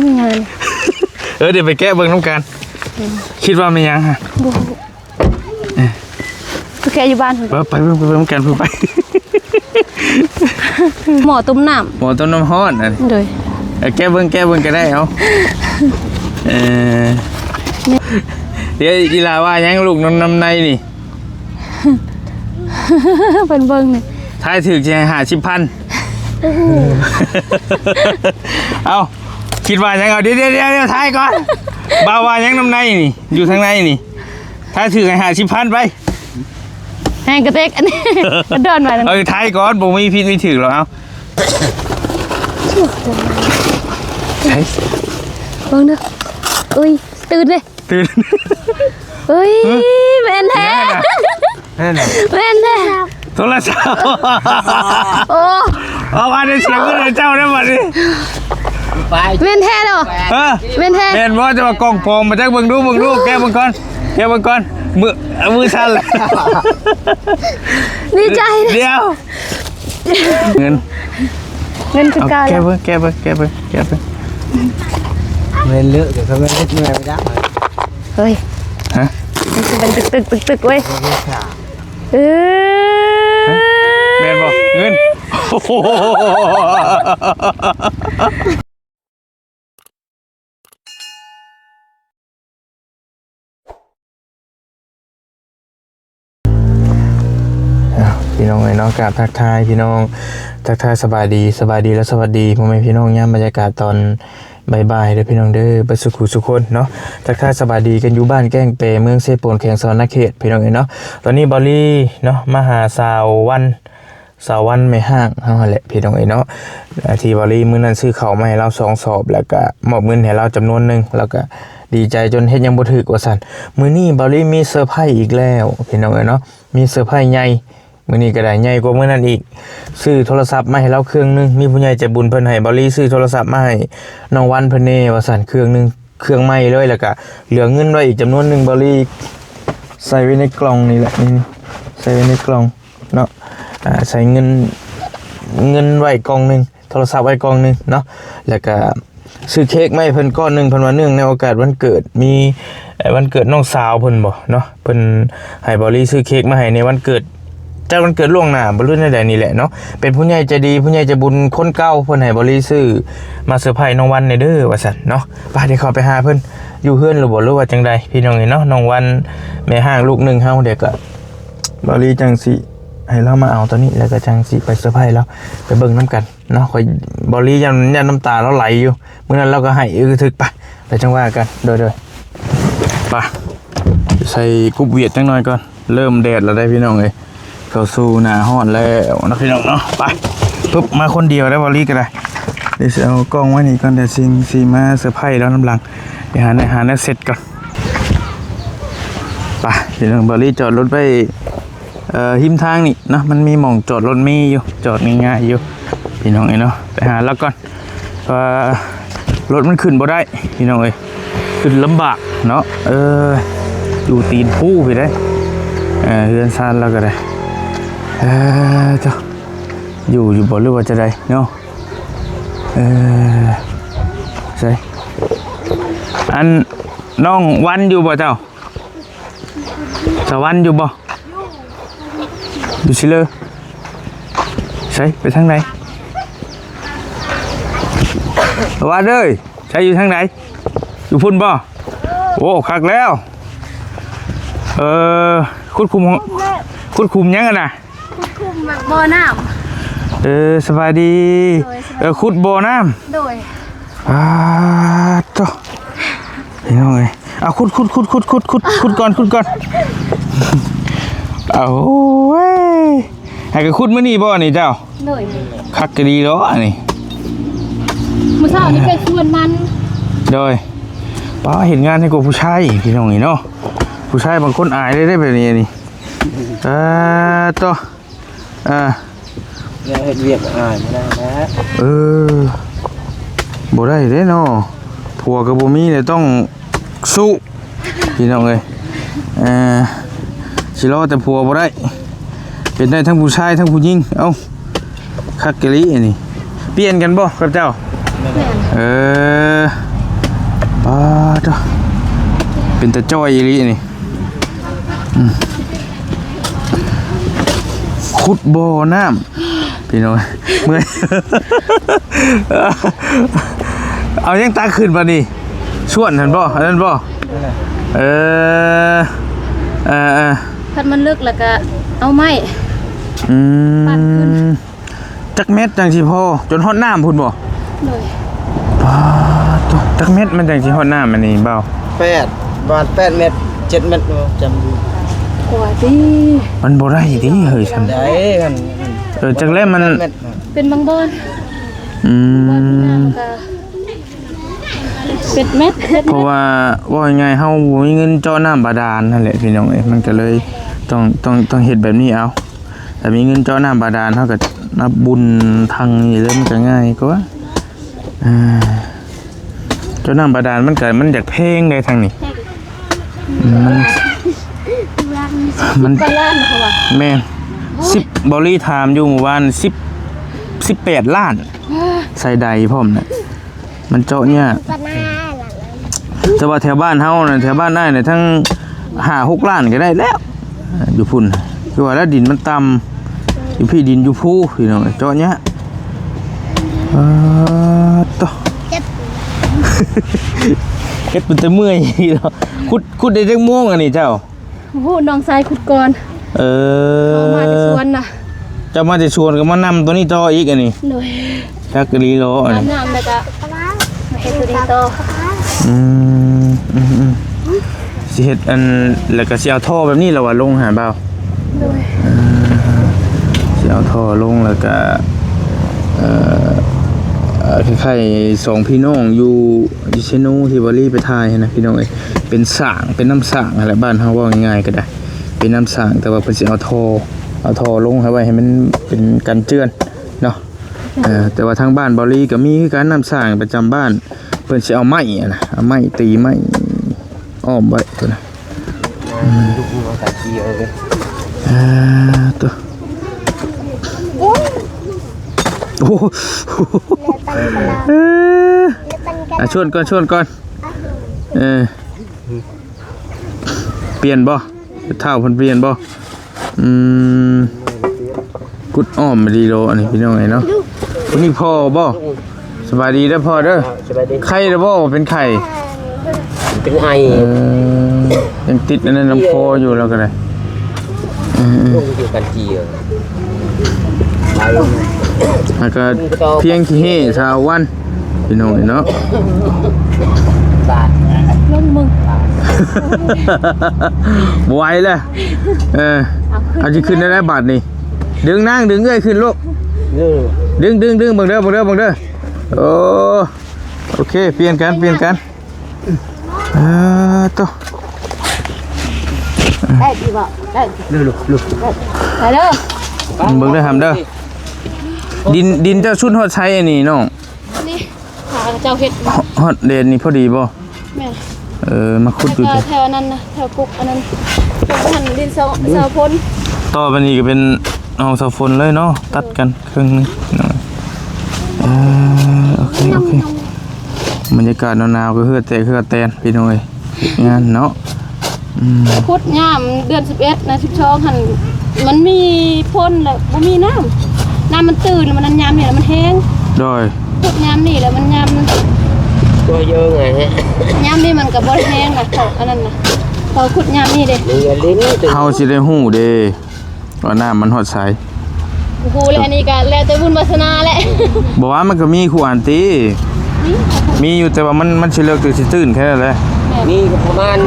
ມີຫຍັງ? ເອີ ດຽວໄປແກະເບິ່ງນຳກັນ. ອືມ ຄິດວ່າແມ່ນຫຍັງຫະ? ບໍ່ຮູ້ ໄປແກະຢູ່ບ້ານພຸ້ນ. ໄປ ໄປເບິ່ງ ໄປເບິ່ງນຳກັນພຸ້ນໄປ. ໝໍ້ຕົ້ມນ້ຳ ໝໍ້ຕົ້ມນ້ຳຮ້ອນ. ໂດຍ ເອີ ແກະເບິ່ງ ແກະເບິ່ງກໍໄດ້. ເອົາ ເອີ ດຽວອີ່ຫຼ້າວ່າຫຍັງ ລູກນຳ ນຳໃນນີ້? ເພິ່ນເບິ່ງນີ້ ທາຍຖືກຊິໃຫ້ຫ້າສິບພັນ. ເອົ້າ ຄິດວ່າຫຍັງ? ເອົາ ດຽວ ດຽວ ດຽວ ທາຍກ່ອນ. ບ່າວວ່າຫຍັງນຳໃນນີ້? ຢູ່ທາງໃນນີ້ ທາຍຖືກໃຫ້ຫ້າສິບພັນໄປ. ແຮງກະເຕັກ ອັນນີ້ກະດອນວ່າ. ເອີ ທາຍກ່ອນ ບໍ່ມີຜິດມີຖືກດອກ. ເອົາ ເບິ່ງເດີ. ອຸ້ຍ ຕື່ນເດ້. ຕື່ນ ເອີຍ ຫຍັງ? ແມ່ນແທ້ ແມ່ນແທ້. ໂທລະສັບ ໂອ້ ເອົາ ອັນນີ້ສຽງເງິນໃຫ້ເຈົ້າໄດ້ບັດນີ້. ແມ່ນແທ້ເນາະ. ຮະ? ແມ່ນແທ້. ແມ່ນບໍ່? ຈະວ່າກ່ອງປອມ ມາຈັກເບິ່ງດູ ເບິ່ງດູ ແກະເບິ່ງກ່ອນ ແກະເບິ່ງກ່ອນ. ມື ມືສັ່ນແລ້ວ. ດີໃຈ. ດຽວ ເງິນ ເງິນຄືເກົ່າ. ເອົາ ແກະເບິ່ງ ແກະເບິ່ງ ແກະເບິ່ງ ແກະເບິ່ງ. ແມ່ນເລີະ ດຽວເຂົາແມ່ນເຮັດແມ່ນບໍ່ຈັກ. ເຮີ້ຍ ຮະ? ມັນຊິເປັນຕຶກໆ ຕຶກໆ ເວີຍ. ເອີ ຮະ? ແມ່ນບໍ່? ເງິນ. ໂອ້ໂຫ. ອ້າວ ພີ່ນ້ອງເອີຍເນາະ ກາບທັກທາຍພີ່ນ້ອງ ທັກທາຍສະບາຍດີ ສະບາຍດີ ແລະ ສະຫວັດດີພໍ່ແມ່ພີ່ນ້ອງ ຍາມບັນຍາກາດຕອນບ່າຍໆ ເດີພີ່ນ້ອງເດີ ເບິດສູ່ຄູ່ສູ່ຄົນເນາະ. ທັກທາຍສະບາຍດີກັນຢູ່ບ້ານແກ້ງແປ ເມືອງເຊໂປນ ແຂວງສະຫວັນນະເຂດ ພີ່ນ້ອງເອີຍເນາະ. ຕອນນີ້ບ່າວລີເນາະ ມາຫາສາວວັນ ສາວວັນແມ່ຮ້າງເຮົາຫັ້ນແຫຼະ ພີ່ນ້ອງເອີຍເນາະ. ອ່າ ທີ່ບ່າວລີມື້ນັ້ນຊື້ເຂົ້າມາໃຫ້ລາວສອງສອບ ແລ້ວກະມອບເງິນໃຫ້ລາວຈຳນວນໜຶ່ງ ລາວກະດີໃຈຈົນເຮັດຫຍັງບໍ່ຖືກວ່າຊັ້ນ. ມື້ນີ້ບ່າວລີມີເຊີໄພອີກແລ້ວ ພີ່ນ້ອງເອີຍເນາະ ມີເຊີໄພໃຫຍ່. ມື້ນີ້ກະໄດ້ໃຫຍ່ກວ່າມື້ນັ້ນອີກ ຊື້ໂທລະສັບມາໃຫ້ລາວເຄື່ອງໜຶ່ງ. ມີຜູ້ໃຫຍ່ໃຈບຸນເພິ່ນໃຫ້ບ່າວລີຊື້ໂທລະສັບມາໃຫ້ນ້ອງວັນເພິ່ນແດ່ວ່າຊັ້ນ ເຄື່ອງໜຶ່ງ ເຄື່ອງໃໝ່ເລີຍ. ແລ້ວກະເຫຼືອເງິນໄວ້ອີກຈຳນວນໜຶ່ງ ບ່າວລີໃສ່ໄວ້ໃນກ່ອງນີ້ແຫຼະ ນີ້ ໃສ່ໄວ້ໃນກ່ອງ ເນາະ. ອ່າ ໃສ່ເງິນ ເງິນໄວ້ກ່ອງໜຶ່ງ ໂທລະສັບໄວ້ກ່ອງໜຶ່ງເນາະ. ແລ້ວກະຊື້ເຄ້ກມາໃຫ້ເພິ່ນກ້ອນໜຶ່ງ ເພິ່ນວ່າເນື່ອງໃນໂອກາດວັນເກີດ ມີ ເອີ ວັນເກີດນ້ອງສາວເພິ່ນບໍເນາະ ເພິ່ນໃຫ້ບ່າວລີຊື້ເຄ້ກມາໃຫ້ໃນວັນເກີດ ຈັດວັນເກີດລ່ວງໜ້າບໍ ຫຼືແນວໃດນີ້ແຫຼະເນາະ. ເປັນຜູ້ໃຫຍ່ໃຈດີ ຜູ້ໃຫຍ່ໃຈບຸນຄົນເກົ່າ ເພິ່ນໃຫ້ບ່າວລີຊື້ມາເຊີໄພນ້ອງວັນແດ່ເດີວ່າຊັ້ນເນາະ. ໄປ ດຽວເຂົ້າໄປຫາເພິ່ນຢູ່ເຮືອນຫຼືບໍ່ ຫຼືວ່າຈັ່ງໃດ ພີ່ນ້ອງເອີຍເນາະ. ນ້ອງວັນແມ່ຮ້າງລູກໜຶ່ງເຮົາ ດຽວກະ ບ່າວລີຈັ່ງຊິໃຫ້ລາວມາເອົາຕອນນີ້ ແລ້ວກະຈັ່ງຊິໄປເຊີໄພລາວ ໄປເບິ່ງນຳກັນເນາະ. ຂ້ອຍ ບ່າວລີຢ້ານ ຢ້ານນ້ຳຕາລາວໄຫຼຢູ່ ມື້ນັ້ນລາວກະໄຫ້ອຶກທຶກ. ໄປ ໄປຈັ່ງວ່າກັນ. ໂດຍ ໂດຍ ໄປ ໃສ່ກຸບຫວຽດຈັກໜ່ອຍກ່ອນ ເລີ່ມແດດແລ້ວເດ້ພີ່ນ້ອງເອີຍ ເຂົ້າສູ່ໜ້າຮ້ອນແລ້ວເນາະພີ່ນ້ອງເນາະ. ໄປ ປຶບ ມາຄົນດຽວໄດ້ ບ່າວລີກະໄດ້. ດຽວຊິເອົາກ້ອງໄວ້ນີ້ກ່ອນ ດຽວຊິ ຊິມາເຊີໄພລາວນຳຫຼັງ. ດຽວຫາແນວ ຫາແນວເຊັດກ່ອນ. ໄປ ພີ່ນ້ອງ ບ່າວລີຈອດລົດໄວ້ ເອີ ຮິມທາງນີ້ເນາະ ມັນມີໝ່ອງຈອດລົດເມຢູ່ ຈອດງ່າຍໆຢູ່ ພີ່ນ້ອງເອີຍເນາະ. ໄປຫາລາວກ່ອນ ວ່າລົດມັນຂຶ້ນບໍ່ໄດ້ ພີ່ນ້ອງເອີຍ ຂຶ້ນລຳບາກເນາະ. ເອີ ຢູ່ຕີນພູພຸ້ນເດ້ ເອີ ເຮືອນຊານລາວກະໄດ້. ເອີ ເຈົ້າ ຢູ່ ຢູ່ບໍ່ ຫຼືວ່າຈັ່ງໃດເນາະ? ເອີ ໃສ ອັນ ນ້ອງວັນຢູ່ບໍ່ເຈົ້າ? ສາວວັນຢູ່ບໍ່? ຢູ່ຊິເລີ. ໃສ ໄປທາງໃດ? ວັນເອີຍ ໃສ ຢູ່ທາງໃດ? ຢູ່ພຸ້ນບໍ່? ໂອ້ ຄັກແລ້ວ. ເອີ ຂຸດຂຸມ ຂຸດຂຸມຫຍັງຫັ້ນນະ? ຂຸດຂຸມບໍ່ນ້ຳ. ເອີ ສະບາຍດີ. ໂດຍ ສະບາຍດີ. ເອີ ຂຸດບໍ່ນ້ຳ. ໂດຍ. ອາ ໂທ້ ພີ່ນ້ອງເອີຍ ເອົາ ຂຸດ ຂຸດ ຂຸດ ຂຸດ ຂຸດ ຂຸດ ຂຸດກ່ອນ ຂຸດກ່ອນ. ເອົາ ໂອ້ຍ ໃຫ້ກະຂຸດມື້ນີ້ບໍ່ນີ້ເຈົ້າ? ໂດຍ. ຄັກກະດີເນາະອັນນີ້ ມື້ເຊົ້ານີ້ໄປສວນມັນ. ໂດຍ. ປ້າ ເຮັດງານໃຫ້ກວ່າຜູ້ຊາຍ ພີ່ນ້ອງເອີຍເນາະ ຜູ້ຊາຍບາງຄົນອາຍເດ້ ເດ້ແບບນີ້ນີ້. ເອີ ໂທ້ ອ່າ ແນວເຮັດວຽກອາຍບໍ່ໄດ້ແລ້ວ. ເອີ ບໍ່ໄດ້ເດ້ເນາະ ຜົວກະບໍ່ມີແລ້ວ ຕ້ອງສູ້ ພີ່ນ້ອງເອີຍ. ເອີ ຊິລໍແຕ່ຜົວບໍ່ໄດ້ ເປັນໄດ້ທັງຜູ້ຊາຍທັງຜູ້ຍິງ. ເອົ້າ ຄັກອີ່ຫຼີອັນນີ້. ປ່ຽນກັນບໍ່ກັບເຈົ້າ? ແມ່ນ. ເອີ ປັນຕາຈ່ອຍອີ່ຫຼີນີ້. ອືມ ຂຸດບໍ່ນ້ຳ ພີ່ນ້ອງ ເມື່ອຍ. ເອົາຫຍັງຕັກຂຶ້ນບາດນີ້? ຊວນຫັ້ນບໍ່? ອັນນັ້ນບໍ່? ເອີ ເອີ ເອີ ຄັນມັນເລິກແລ້ວກະເອົາໄມ້ ອືມ ປັ້ນຂຶ້ນ. ຈັກແມັດຈັ່ງຊິພໍ? ຈົນຮອດນ້ຳພຸ້ນບໍ່? ໂດຍ. ປາດໂທ້ ຈັກແມັດມັນຈັ່ງຊິຮອດນ້ຳອັນນີ້ບ່າວ? ແປດ ປະມານແປດແມັດ ເຈັດແມັດ ຈຳຢູ່. ກວ່າຕິ ມັນບໍ່ໄດ້ຕິເຮີ້ຍ ຊັ້ນໄດ້. ເອີ ຈັກແລ້ວມັນ ເປັນບາງບ່ອນ ອືມ ບ່ອນມີນ້ຳກະ ເຈັດແມັດ ເຈັດແມັດ. ເພາະວ່າເວົ້າງ່າຍໆ ເຮົາບໍ່ມີເງິນເຈາະນ້ຳບາດານຫັ້ນແຫຼະ ພີ່ນ້ອງເອີຍ ມັນກະເລີຍຕ້ອງ ຕ້ອງ ຕ້ອງເຮັດແບບນີ້ເອົາ. ຖ້າມີເງິນເຈາະນ້ຳບາດານ ເຮົາກໍມາບຸນທາງນີ້ເລີຍ ມັນກໍງ່າຍກວ່າ. ອ່າ ເຈາະນ້ຳບາດານມັນກໍ ມັນຢາກແພງເດ້ທາງນີ້ ມັນ ມັນ ກວ່າລ້ານເຂົາວ່າ. ແມ່ນ ສິບ ເບົາລີຖາມຢູ່ມື້ວານ ສິບ ສິບແປດລ້ານ ໃສ່ໃດພ້ອມນະ. ມັນເຈາະຍາກ ແຕ່ວ່າແຖວບ້ານເຮົານະ ແຖວບ້ານອ້າຍນະ ທັງຫ້າຫົກລ້ານກໍໄດ້ແລ້ວ ຢູ່ພຸ້ນ ຄືວ່າແລ້ວ ດິນມັນຕ່ຳ ຢູ່ພີ້ດິນຢູ່ພູ ພີ່ນ້ອງ ເຈາະຍາກ. ປາດໂທ້ ເຮັດເປັນຕາເມື່ອຍເນາະ. ຂຸດ ຂຸດໄດ້ຈັກໂມງອັນນີ້ເຈົ້າ? ບໍ່ຮູ້ ນ້ອງຊາຍຂຸດກ່ອນ. ເອີ ເຮົາມາແຕ່ສວນນະ. ເຈົ້າມາແຕ່ສວນກໍມານຳຕົວນີ້ຕໍ່ອີກອັນນີ້. ໂດຍ. ຈັກອີ່ຫຼີເນາະ ອາບນ້ຳແລ້ວກໍມາເຮັດຕົວນີ້ຕໍ່. ອືມ ອືມ ອືມ ຊິເຮັດອັນ ແລ້ວກໍຊິເອົາທໍ່ແບບນີ້ລະວ່າລົງຫາບ່າວ? ໂດຍ. ເອີ ຊິເອົາທໍ່ລົງແລ້ວກໍ ເອີ ເອີ ຄ້າຍໆ ສອງພີ່ນ້ອງຢູ່ ຢູ່ເຊໂນ ທີ່ເບົາລີໄປຖ່າຍຫັ້ນນະ ພີ່ນ້ອງເອີຍ. ເປັນສ້າງ ເປັນນ້ຳສ້າງຫັ້ນແຫຼະ ບ້ານເຮົາເວົ້າງ່າຍໆກໍໄດ້ ເປັນນ້ຳສ້າງ ແຕ່ວ່າເພິ່ນຊິເອົາທໍ່ ເອົາທໍ່ລົງໃຫ້ໄວ້ ໃຫ້ມັນເປັນກັນເຈື່ອນເນາະ. ເອີ ແຕ່ວ່າທາງບ້ານເບົາລີກໍມີຄືກັນ ນ້ຳສ້າງປະຈຳບ້ານ ເພິ່ນຊິເອົາໄມ້ຫັ້ນນະ ເອົາໄມ້ຕີໄມ້ອ້ອມໄວ້ພຸ້ນນະ. ອືມ ອ່າ ໂຕ ໂອ້ ເອີ ອ່ະ ຊວນກ່ອນ ຊວນກ່ອນ ເອີ. ປ່ຽນບໍ່? ເຖົ້າເພິ່ນປ່ຽນບໍ່? ອືມ ກຸດອ້ອມດີໂລ ອັນນີ້ພີ່ນ້ອງເອີຍເນາະ. ຄົນນີ້ພໍ່ບໍ່? ສະບາຍດີເດີພໍ່ເດີ. ສະບາຍດີ. ໄຂ້ແລ້ວບໍ່? ເປັນໄຂ້ ເປັນໄອ. ເອີ ຍັງຕິດອັນນັ້ນນຳຄໍຢູ່ແລ້ວກໍໄດ້. ເອີ ເອີ ລົງຢູ່ກັນຈີ ແລ້ວກໍພຽງຂີ້ເຫຮ່ຊາວວັນ ພີ່ນ້ອງເອີຍເນາະ. ບາດ ລົງມຶງ ບໍ່ໄຫວແລ້ວ. ເອີ ເອົາຂຶ້ນ ເອົາຊິຂຶ້ນໄດ້ແລ້ວບາດນີ້. ດຶງນາງ ດຶງເອື້ອຍຂຶ້ນລູກ. ເອີ ດຶງ ດຶງ ດຶງ ເບິ່ງເດີ ເບິ່ງເດີ ເບິ່ງເດີ. ໂອ້ ໂອເຄ ປ່ຽນກັນ ປ່ຽນກັນ. ເອີ ໂຕ ໄດ້ດີບໍ່? ໄດ້ ເດີລູກ ລູກ ໄດ້ເດີ. ເບິ່ງເດີຫຳເດີ. ດິນ ດິນເຈົ້າຊຸດຮອດໃສອັນນີ້ນ້ອງ? ນີ້ ຫາເຈົ້າເຮັດ ຮອດເດນນີ້ພໍດີບໍ່? ແມ່ນ. ເອີ ມາຂຸດຢູ່ ແຖວ ແຖວນັ້ນນະ ແຖວກົກອັນນັ້ນ ກົກຫັ້ນ ດິນເສົາ ເສົາພົນ. ຕໍ່ໄປນີ້ກໍເປັນຫ້ອງເສົາພົນເລີຍເນາະ ຕັດກັນເຄິ່ງໜຶ່ງ. ເອີ ໂອເຄ ໂອເຄ. ບັນຍາກາດໜາວໆ ກໍເຫື່ອແຕກເຫື່ອແຕນ ພີ່ນ້ອງເອີຍ ເຮັດງານເນາະ. ອືມ ຂຸດຍາມເດືອນສິບເອັດນະ ສິບສອງຫັ້ນ ມັນມີຝົນແລ້ວບໍ່ມີນ້ຳ ນ້ຳມັນຕື້ນ ແລ້ວມັນ ຍາມນີ້ແລ້ວມັນແຫ້ງ. ໂດຍ. ຂຸດຍາມນີ້ແລ້ວມັນຍາມ ຕົວເຢີງໄງ ຍາມນີ້ມັນກໍບໍ່ໄດ້ແຫ້ງນະ ເຂົາອັນນັ້ນນະ ເຂົາຂຸດຍາມນີ້ເດ້. ເຮົາຊິໄດ້ຮູ້ເດ້ ວ່ານ້ຳມັນຮອດໃສ. ບໍ່ຮູ້ແຫຼະ ອັນນີ້ກໍແລ້ວແຕ່ບຸນວາສະໜາແຫຼະ. ບໍ່ວ່າມັນກໍມີຄູ່ອັນຕິ ມີ ມີຢູ່ ແຕ່ວ່າມັນ ມັນຊິເລິກ ຫຼືຊິຕື້ນແຄ່ນັ້ນແຫຼະ. ແມ່ນ. ມີກໍປະມານ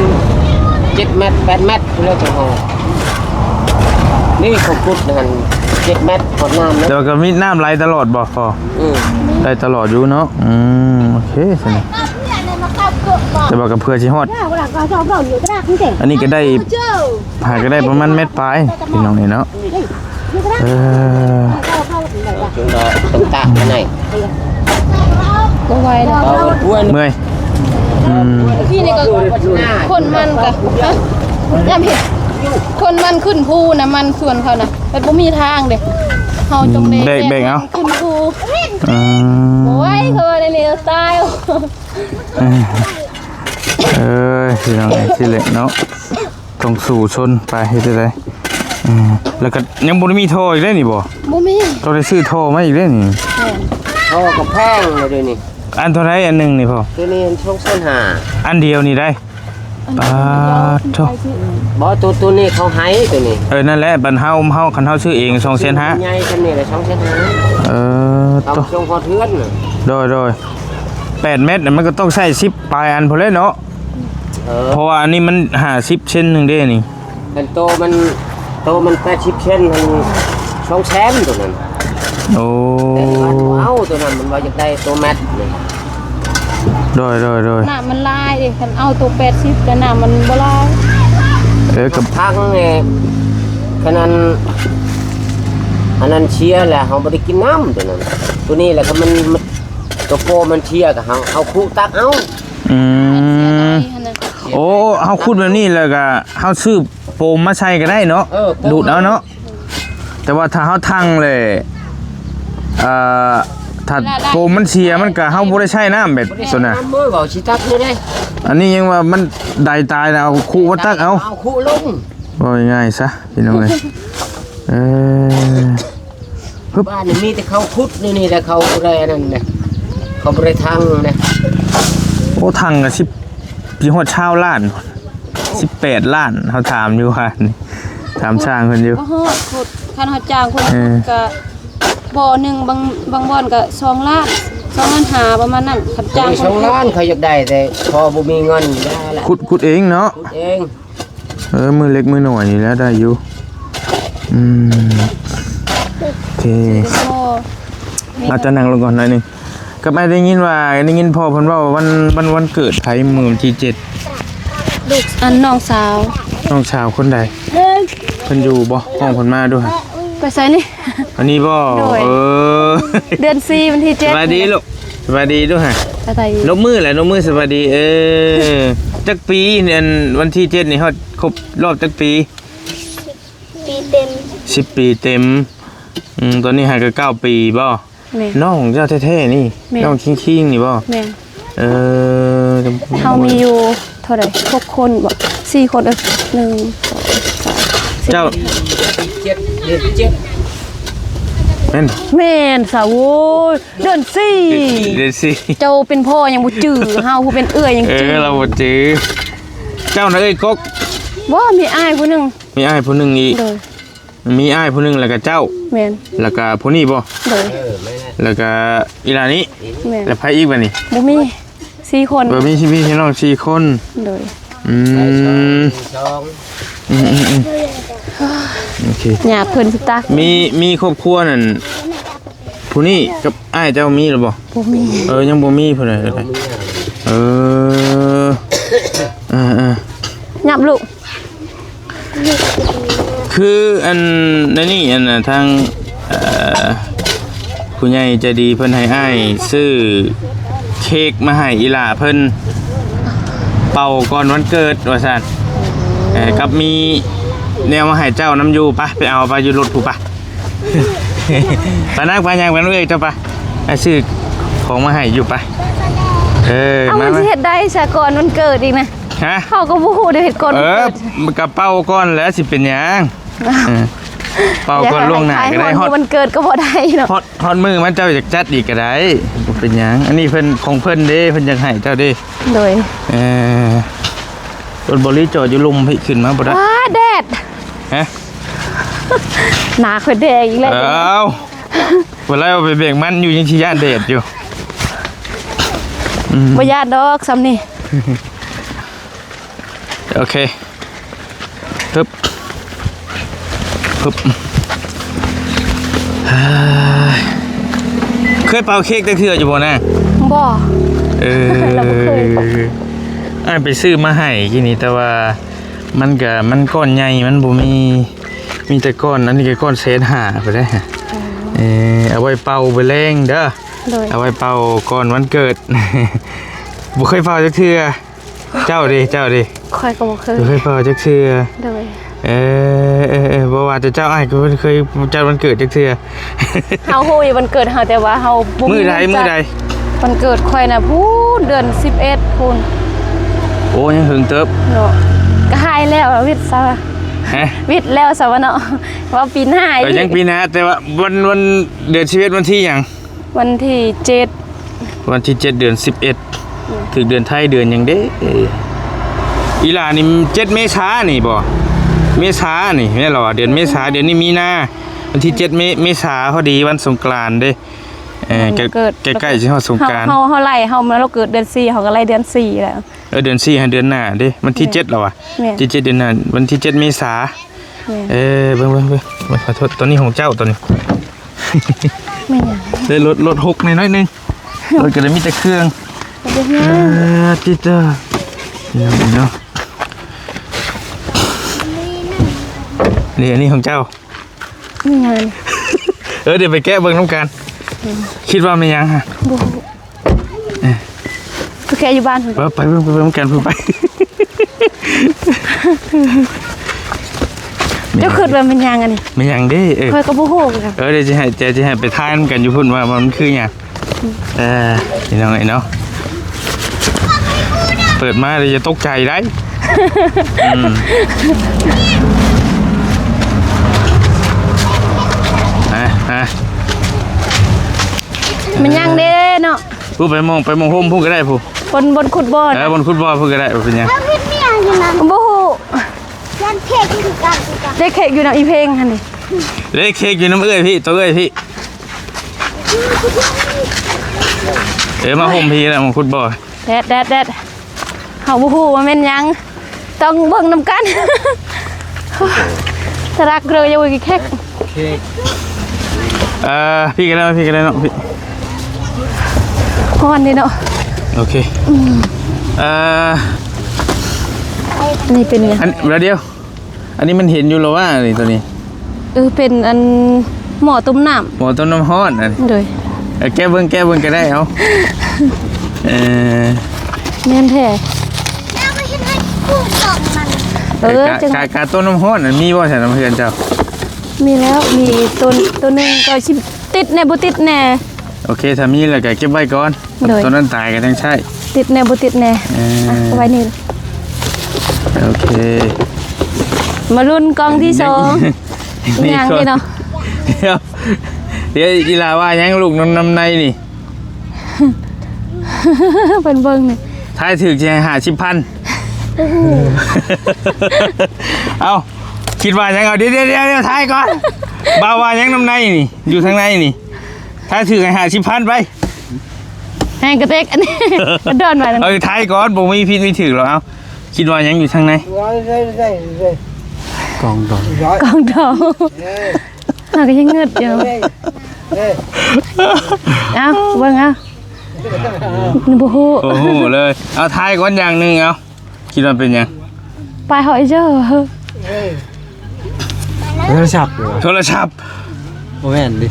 ເຈັດແມັດ ແປດແມັດ ເລີກເຮົາ ນີ້ເຂົາຂຸດຫັ້ນ ເຈັດແມັດ ຮອດນ້ຳເນາະ. ແຕ່ວ່າກໍມີນ້ຳໄຫຼຕະຫຼອດບໍ່ພໍ່? ອືມ ໄດ້ຕະຫຼອດຢູ່ເນາະ. ອືມ ໂອເຄຊັ້ນ. ແຕ່ວ່າກໍເພື່ອຊິຮອດ ອັນນີ້ກໍໄດ້ ຫາກໍໄດ້ປະມານແມັດປາຍ ພີ່ນ້ອງເອີຍເນາະ. ເອີ ຕ້ອງຕາກໄວ້. ບໍ່ໄຫວແລ້ວ ເມື່ອຍ. ອືມ ທີ່ນີ້ກໍຂົນມັນກໍ ຮະ ຍາມເຫັນຂົນມັນຂຶ້ນພູນະ ມັນສວນເຂົານະ ແບບບໍ່ມີທາງເດ້ ເຮົາຈົ່ງໄດ້ ອືມ ແບກ ແບກເອົາ ຂຶ້ນພູ. ອືມ ບໍ່ໄຫວ ເຂົາວ່າແນວນີ້ຕາຍ. ເອີຍ ພີ່ນ້ອງເອີຍ ຊິເລັກເນາະ ຕ້ອງສູ້ຊົນໄປ ເຮັດຈັ່ງໃດ? ເອີ ແລ້ວກໍຍັງບໍ່ໄດ້ມີທໍ່ອີກເດ້ນີ້ບໍ່? ບໍ່ມີ ຕ້ອງໄດ້ຊື້ທໍ່ມາອີກເດ້ນີ້. ແມ່ນ ທໍ່ກໍແພງແລ້ວດຽວນີ້. ອັນເທົ່າໃດອັນໜຶ່ງນີ້ພໍ່? ໂຕນີ້ສອງແສນຫ້າ ອັນດຽວນີ້ໄດ໋. ປາດໂທ້ ບໍ່ ໂຕ ໂຕນີ້ເຂົາໃຫ້ໂຕນີ້. ເອີ ນັ້ນແຫຼະ ບັດເຮົາ ເຮົາ ຄັນເຮົາຊື້ເອງສອງແສນຫ້າ ໃຫຍ່ສ່ຳນີ້ລະສອງແສນຫ້າ. ເອີ ເອົາໂຕ ສົ່ງຮອດເຮືອນນະ. ໂດຍ ໂດຍ ແປດແມັດມັນກໍຕ້ອງໃຊ້ສິບປາຍອັນພຸ້ນແຫຼະເນາະ. ເອີ ເພາະວ່າອັນນີ້ມັນຫ້າສິບເຊັນໜຶ່ງເດ້ນີ້. ແມ່ນ ໂຕມັນ ໂຕມັນແປດສິບເຊັນຫັ້ນ ສອງແສນໂຕນັ້ນ. ໂອ້ ແຕ່ວ່າບໍ່ເອົາໂຕນັ້ນ ມັນວ່າຢາກໄດ້ໂຕແມັດນີ້. ໂດຍ ໂດຍ ໂດຍ ນ້ຳມັນຫຼາຍເດ້ ຄັນເອົາໂຕແປດສິບແຕ່ນ້ຳມັນບໍ່ຫຼາຍ. ເອີ ກັບທາງນີ້ ຄັນອັນ ອັນນັ້ນເສຍແລ້ວເຮົາບໍ່ໄດ້ກິນນ້ຳໂຕນັ້ນ. ໂຕນີ້ແຫຼະ ຄັນມັນ ໂຕໂປມັນເສຍກໍເຮົາເອົາຄຸຕັກເອົາ. ອືມ ໂອ້ ເຮົາຂຸດແບບນີ້ແລ້ວກໍເຮົາຊື້ໂຟມມາໃສ່ກໍໄດ້ເນາະ. ເອີ ໂຟມ ດູດເອົາເນາະ. ແຕ່ວ່າຖ້າເຮົາທັງແລ້ວ ເອີ ຖ້າໂຟມມັນເສຍ ມັນກໍ ເຮົາບໍ່ໄດ້ໃຊ້ນ້ຳແບບ ບໍ່ໄດ້ໃຊ້ນ້ຳ ໂຕນະ. ເອີ ເວົ້າຊິຕັກຢູ່ເດ້ ອັນນີ້ຍັງວ່າມັນໄດ້ຕາຍແລ້ວ ເອົາຄຸມາຕັກເອົາ ເອົາຄຸລົງ. ເວົ້າງ່າຍໆຊະ ພີ່ນ້ອງເອີຍ. ເອີ ຮຶບ ບ້ານນີ້ມີແຕ່ເຂົາຂຸດນີ້ ນີ້ແຫຼະ ເຂົາບໍ່ໄດ້ອັນນັ້ນນະ ເຂົາບໍ່ໄດ້ທັງນະ. ໂອ້ ທັງກໍສິບ ຊິຮອດຊາວລ້ານ ສິບແປດລ້ານ ເຮົາຖາມຢູ່ວ່ານີ້ ຖາມຊ່າງເພິ່ນຢູ່. ບໍ່ຮອດ ຂຸດ ຄັນເຮົາຈ້າງຄົນ ເອີ ຂຸດກໍບໍ່ໜຶ່ງ ບາງ ບາງບ່ອນກໍສອງລ້ານ ສອງລ້ານຫ້າ ປະມານນັ້ນ ຄັນຈ້າງຄົນຂຸດ. ສອງລ້ານ ເຂົາຢາກໄດ້ ແຕ່ພໍບໍ່ມີເງິນ ຢ່າລະ ຂຸດ ຂຸດເອງເນາະ ຂຸດເອງ. ເອີ ມື້ເລັກມື້ນ້ອຍນີ້ແຫຼະໄດ້ຢູ່. ອືມ ໂອເຄ ອາດຈະນັ່ງລົງກ່ອນໜ້ອຍໜຶ່ງ. ກັບອ້າຍໄດ້ຍິນວ່າ ໄດ້ຍິນພໍ່ເພິ່ນເວົ້າວ່າວັນ ວັນ ວັນເກີດໃຜມື້ວັນທີເຈັດ? ລູກ ອັນ ນ້ອງສາວ. ນ້ອງສາວຄົນໃດ? ເພິ່ນຢູ່ບໍ່? ຮ້ອງເພິ່ນມາດູ. ໄປໃສນີ້? ອັນນີ້ບໍ່? ໂດຍ ເອີ ເດືອນສີ່ ວັນທີເຈັດ. ສະບາຍດີລູກ ສະບາຍດີດູຫະ. ສະບາຍດີ ນົບມືແຫຼະ ນົບມືສະບາຍດີ. ເອີ ຈັກປີ ອັນ ວັນທີເຈັດນີ້ຮອດຄົບຮອບຈັກປີ? ປີເຕັມ ສິບປີເຕັມ. ອືມ ຕອນນີ້ຫາກໍເກົ້າປີບໍ່? ແມ່ນ ນ້ອງເຈົ້າແທ້ໆນີ້. ແມ່ນ ນ້ອງຄິງໆນີ້ບໍ່? ແມ່ນ ເອີ ເຮົາມີຢູ່ເທົ່າໃດ ຫົກຄົນບໍ່? ສີ່ຄົນ ເອີ ໜຶ່ງ ສອງ ສາມ ເຈົ້າ ເຈັດ ເຈັດ ແມ່ນ ແມ່ນສາວ ໂອ້ຍ ເດືອນສີ່ ເດືອນສີ່ ເຈົ້າເປັນພໍ່ຍັງບໍ່ຈື່ ເຮົາຜູ້ເປັນເອື້ອຍຍັງຈື່. ເອີ ລາວບໍ່ຈື່. ເຈົ້ານະເອີຍກົກ? ບໍ່ ມີອ້າຍຜູ້ໜຶ່ງ. ມີອ້າຍຜູ້ໜຶ່ງອີກ. ໂດຍ ມີອ້າຍຜູ້ໜຶ່ງ ແລ້ວກະເຈົ້າ. ແມ່ນ ແລ້ວກະຜູ້ນີ້ບໍ່? ໂດຍ ແລ້ວກະອີ່ຫຼ້ານີ້. ແມ່ນ ແລ້ວໃຜອີກບາດນີ້? ບໍ່ມີ ສີ່ຄົນ. ເອີ ມີ ມີພີ່ນ້ອງສີ່ຄົນ. ໂດຍ ອືມ ອືມໆໆ ໂອເຄ ຍາກເພິ່ນຊິຕັກ. ມີ ມີຄອບຄົວນັ້ນ ຜູ້ນີ້ກັບອ້າຍເຈົ້າມີແລ້ວບໍ່? ບໍ່ມີ. ເອີ ຍັງບໍ່ມີຜູ້ໃດເລີຍ. ເອີ ອ່າໆ ຫຍັບລູກ. ຄືອັນໃນນີ້ ອັນນະ ທາງ ເອີ ຜູ້ໃຫຍ່ໃຈດີເພິ່ນໃຫ້ອ້າຍຊື້ເຄ້ກມາໃຫ້ອີ່ຫຼ້າເພິ່ນເປົ່າກ່ອນວັນເກີດວ່າຊັ້ນ. ເອີ ກັບມີແນວມາໃຫ້ເຈົ້ານຳຢູ່. ໄປ ໄປເອົາໄປຢູ່ລົດພຸ້ນ ໄປ ໄປນາງ ໄປຍ່າງໄປນຳເອື້ອຍເຈົ້າໄປ. ອ້າຍຊື້ຂອງມາໃຫ້ຢູ່ ໄປ. ເອີ ເອົາ ມາ ມັນຊິເຮັດໄດ້ຊະ ກ່ອນວັນເກີດອີກນະ. ຮະ? ເຮົາກໍບໍ່ຮູ້ເດ້ ເຮັດກ່ອນ ເອີ ວັນເກີດ ມັນກະເປົ່າກ່ອນແຫຼະ ຊິເປັນຫຍັງ? ເອີ ເປົ່າກ່ອນລ່ວງໜ້າກໍໄດ້. ຮອດມື້ວັນເກີດກໍບໍ່ໄດ້ເນາະ. ຮອດ ຮອດມື້ມັນເຈົ້າຢາກຈັດອີກກໍໄດ້ ບໍ່ເປັນຫຍັງ. ອັນນີ້ເພິ່ນ ຂອງເພິ່ນເດ້ ເພິ່ນຢາກໃຫ້ເຈົ້າເດ້. ໂດຍ ເອີ ລົດບໍລິຈອດຢູ່ລຸ່ມພີ້ ຂຶ້ນມາບໍ່ໄດ້. ວ້າ ແດດ. ຮະ? ໜ້າຂ້ອຍແດງອີກແລ້ວ. ເອົ້າ ບໍ່ໄດ້ເອົາໄປເບກມັນຢູ່ ຍັງຊິຢ້ານແດດຢູ່. ອືມ ບໍ່ຢ້ານດອກຊ່ຳນີ້. ໂອເຄ ຮຶບ ຮຶບ. ເຄີຍເປົ່າເຄ້ກຈັກເທື່ອຢູ່ບໍ່ນາ? ບໍ່. ເອີ ລາວບໍ່ເຄີຍ. ອ້າຍໄປຊື້ມາໃຫ້ກີ້ນີ້ ແຕ່ວ່າມັນກະ ມັນກ້ອນໃຫຍ່ ມັນບໍ່ມີ ມີແຕ່ກ້ອນ ອັນນີ້ກໍກ້ອນແສນຫ້າພຸ້ນເດ້. ອໍ ເອີ ເອົາໄວ້ເປົ່າໄປແລງເດີ. ໂດຍ ເອົາໄວ້ເປົ່າກ່ອນວັນເກີດ. ບໍ່ເຄີຍເປົ່າຈັກເທື່ອ. ເຈົ້າເດ ເຈົ້າເດ? ຂ້ອຍກໍບໍ່ເຄີຍ ບໍ່ເຄີຍເປົ່າຈັກເທື່ອ. ໂດຍ ເອີ ເອີ ເອີ ບໍ່ວ່າແຕ່ເຈົ້າ ອ້າຍກໍບໍ່ເຄີຍຈັດວັນເກີດຈັກເທື່ອ. ເຮົາຮູ້ຢູ່ວັນເກີດເຮົາ ແຕ່ວ່າເຮົາບໍ່ມີ ມື້ໃດ ມື້ໃດ? ວັນເກີດຂ້ອຍນະ ພຸ້ນ ເດືອນສິບເອັດພຸ້ນ. ໂອ້ ຍັງເຫິງເຕີບເນາະ. ກໍຫາຍແລ້ວ ວິດຊະ ຮະ? ວິດແລ້ວຊະວະເນາະ ວ່າປີໜ້າ ກໍຍັງປີໜ້າ ແຕ່ວ່າວັນ ວັນເດືອນສິບເອັດ ວັນທີຫຍັງ? ວັນທີເຈັດ ວັນທີເຈັດ ເດືອນສິບເອັດ ອືມ ຖືກເດືອນໄທ ເດືອນຫຍັງເດ້? ອີ່ຫຼ້ານີ້ເຈັດເມສານີ້ບໍ່? ເມສານີ້ແມ່ນລະວະ? ເດືອນເມສາ ເດືອນນີ້ມີນາ ວັນທີເຈັດ ເມ ເມສາ ພໍດີວັນສົງການເດ້. ເອີ ໃກ້ໆຊິຮອດສົງການ ເຮົາ ເຮົາໄລ່ ເຮົາ ເຮົາເກີດເດືອນສີ່ ເຮົາກໍໄລ່ເດືອນສີ່ແລ້ວ. ເອີ ເດືອນສີ່ຫາເດືອນໜ້າເດ້ ວັນທີເຈັດແລ້ວຫວາ? ແມ່ນ ວັນທີເຈັດເດືອນໜ້າ ວັນທີເຈັດເມສາ. ແມ່ນ ເອີ ເບິ່ງໆໆ ເບິ່ງ ຂໍໂທດ ຕົວນີ້ຂອງເຈົ້າ ຕົວນີ້ ແມ່ນຫຍັງ? ເດ້ ລົດ ລົດຫົກໜ້ອຍໜຶ່ງ ລົດກໍໄດ້ມີແຕ່ເຄື່ອງ. ເອີ ຕິດເດີ ນີ້ເນາະ ນີ້ ອັນນີ້ຂອງເຈົ້າ. ແມ່ນຫຍັງ? ເອີ ດຽວໄປແກະເບິ່ງນຳກັນ. ອືມ ຄິດວ່າແມ່ນຫຍັງຫະ? ບໍ່ຮູ້ ໄປແກະຢູ່ບ້ານພຸ້ນ. ໄປ ໄປເບິ່ງ ໄປເບິ່ງນຳກັນພຸ້ນໄປ. ເຈົ້າຄິດວ່າແມ່ນຫຍັງອັນນີ້? ແມ່ນຫຍັງເດ້? ເອີ ຂ້ອຍກໍບໍ່ຮູ້ຄືກັນ. ເອີ ດຽວຊິໃຫ້ ດຽວຊິໃຫ້ໄປທາຍນຳກັນຢູ່ພຸ້ນວ່າ ວ່າມັນຄືຫຍັງ. ເອີ ພີ່ນ້ອງເອີຍເນາະ ເປີດມາແລ້ວຢ່າຕົກໃຈໄດ໋. ອືມ ອ່ະ ອ່ະ ມັນຍັງເດ້ເນາະ. ຜູ້ໄປໝ່ອງ ໄປໝ່ອງຮົ່ມພຸ້ນກໍໄດ້ຜູ້. ບົນ ບົນຂຸດບໍ່ນະ? ເອີ ບົນຂຸດບໍ່ພຸ້ນກໍໄດ້ ບໍ່ເປັນຫຍັງ. ບໍ່ຮູ້. ເລກເຄ້ກຢູ່ນຳອີເພັງຫັ້ນນີ້ ເລກເຄ້ກຢູ່ນຳເອື້ອຍພີ້ ໂຕເອື້ອຍພີ້. ເອີ ມາຮົ່ມພີ້ແລ້ວ ມາຂຸດບໍ່. ແດດ ແດດ ແດດ ເຮົາບໍ່ຮູ້ວ່າແມ່ນຫຍັງ ຕ້ອງເບິ່ງນຳກັນ. ທະລັກເລີຍຢູ່ອີເຄັກ ເອີ ພີ້ກໍໄດ້ ພີ້ກໍໄດ້ເນາະ ພີ້. ຮ້ອນເດ້ເນາະ. ໂອເຄ ອືມ ເອີ ອັນນີ້ເປັນຫຍັງ? ອັນ ດຽວ ອັນນີ້ມັນເຫັນຢູ່ແລ້ວວ່າ ອັນນີ້ ຕົວນີ້. ເອີ ເປັນອັນໝໍ້ຕົ້ມນ້ຳ ໝໍ້ຕົ້ມນ້ຳຮ້ອນ. ອັນ ໂດຍ ເອີ ແກະເບິ່ງ ແກະເບິ່ງກໍໄດ້. ເອົາ ເອີ ແມ່ນແທ້. ເອີ ກະ ກະ ກະຕົ້ມນ້ຳຮ້ອນ ອັນມີບໍ່ຊັ້ນນຳເຮືອນເຈົ້າ? ມີແລ້ວ ມີໂຕ ໂຕໜຶ່ງ ກໍຊິຕິດແດ່ບໍ່ຕິດແດ່. ໂອເຄ ຖ້າມີແລ້ວກໍເກັບໄວ້ກ່ອນ. ໂດຍ ໂຕນັ້ນຕາຍກໍຈັ່ງໃຊ້ ຕິດແດ່ບໍ່ຕິດແດ່. ເອີ ອ່ະ ເອົາໄວ້ນີ້. ໂອເຄ ມາລຸ້ນກ່ອງທີສອງ. ຍັງ ຍັງຢູ່ເນາະ. ດຽວ ດຽວອີ່ຫຼ້າວ່າຫຍັງ ລູກນຳ ນຳໃນນີ້ ເພິ່ນເບິ່ງນີ້ ທາຍຖືກຊິໃຫ້ຫ້າສິບພັນ. ໂອ້ໂຫ ເອົ້າ ຄິດວ່າຫຍັງ? ເອົາ ດຽວ ດຽວ ດຽວ ດຽວ ທາຍກ່ອນ. ບ່າວວ່າຫຍັງນຳໃນນີ້ ຢູ່ທາງໃນນີ້? ຖ້າຖືກໃຫ້ຫ້າສິບພັນໄປ. ແຮງກະເຕັກ ອັນນີ້ ກະດອນໄວ້. ເອີ ທາຍກ່ອນ ບໍ່ມີຜິດມີຖືກດອກ. ເອົ້າ ຄິດວ່າຫຍັງຢູ່ທາງໃນ? ກອງດອງ ກອງດອງ. ເຮົາກໍຍັງງຶດຢູ່. ເອົ້າ ເບິ່ງເອົາ. ບໍ່ຮູ້ ບໍ່ຮູ້ເລີຍ. ເອົາ ທາຍກ່ອນຢ່າງໜຶ່ງ. ເອົາ ຄິດວ່າເປັນຫຍັງ? ປາຍຫອຍເຈີ. ໂທລະສັບ. ໂທລະສັບ. ບໍ່ແມ່ນຕິ.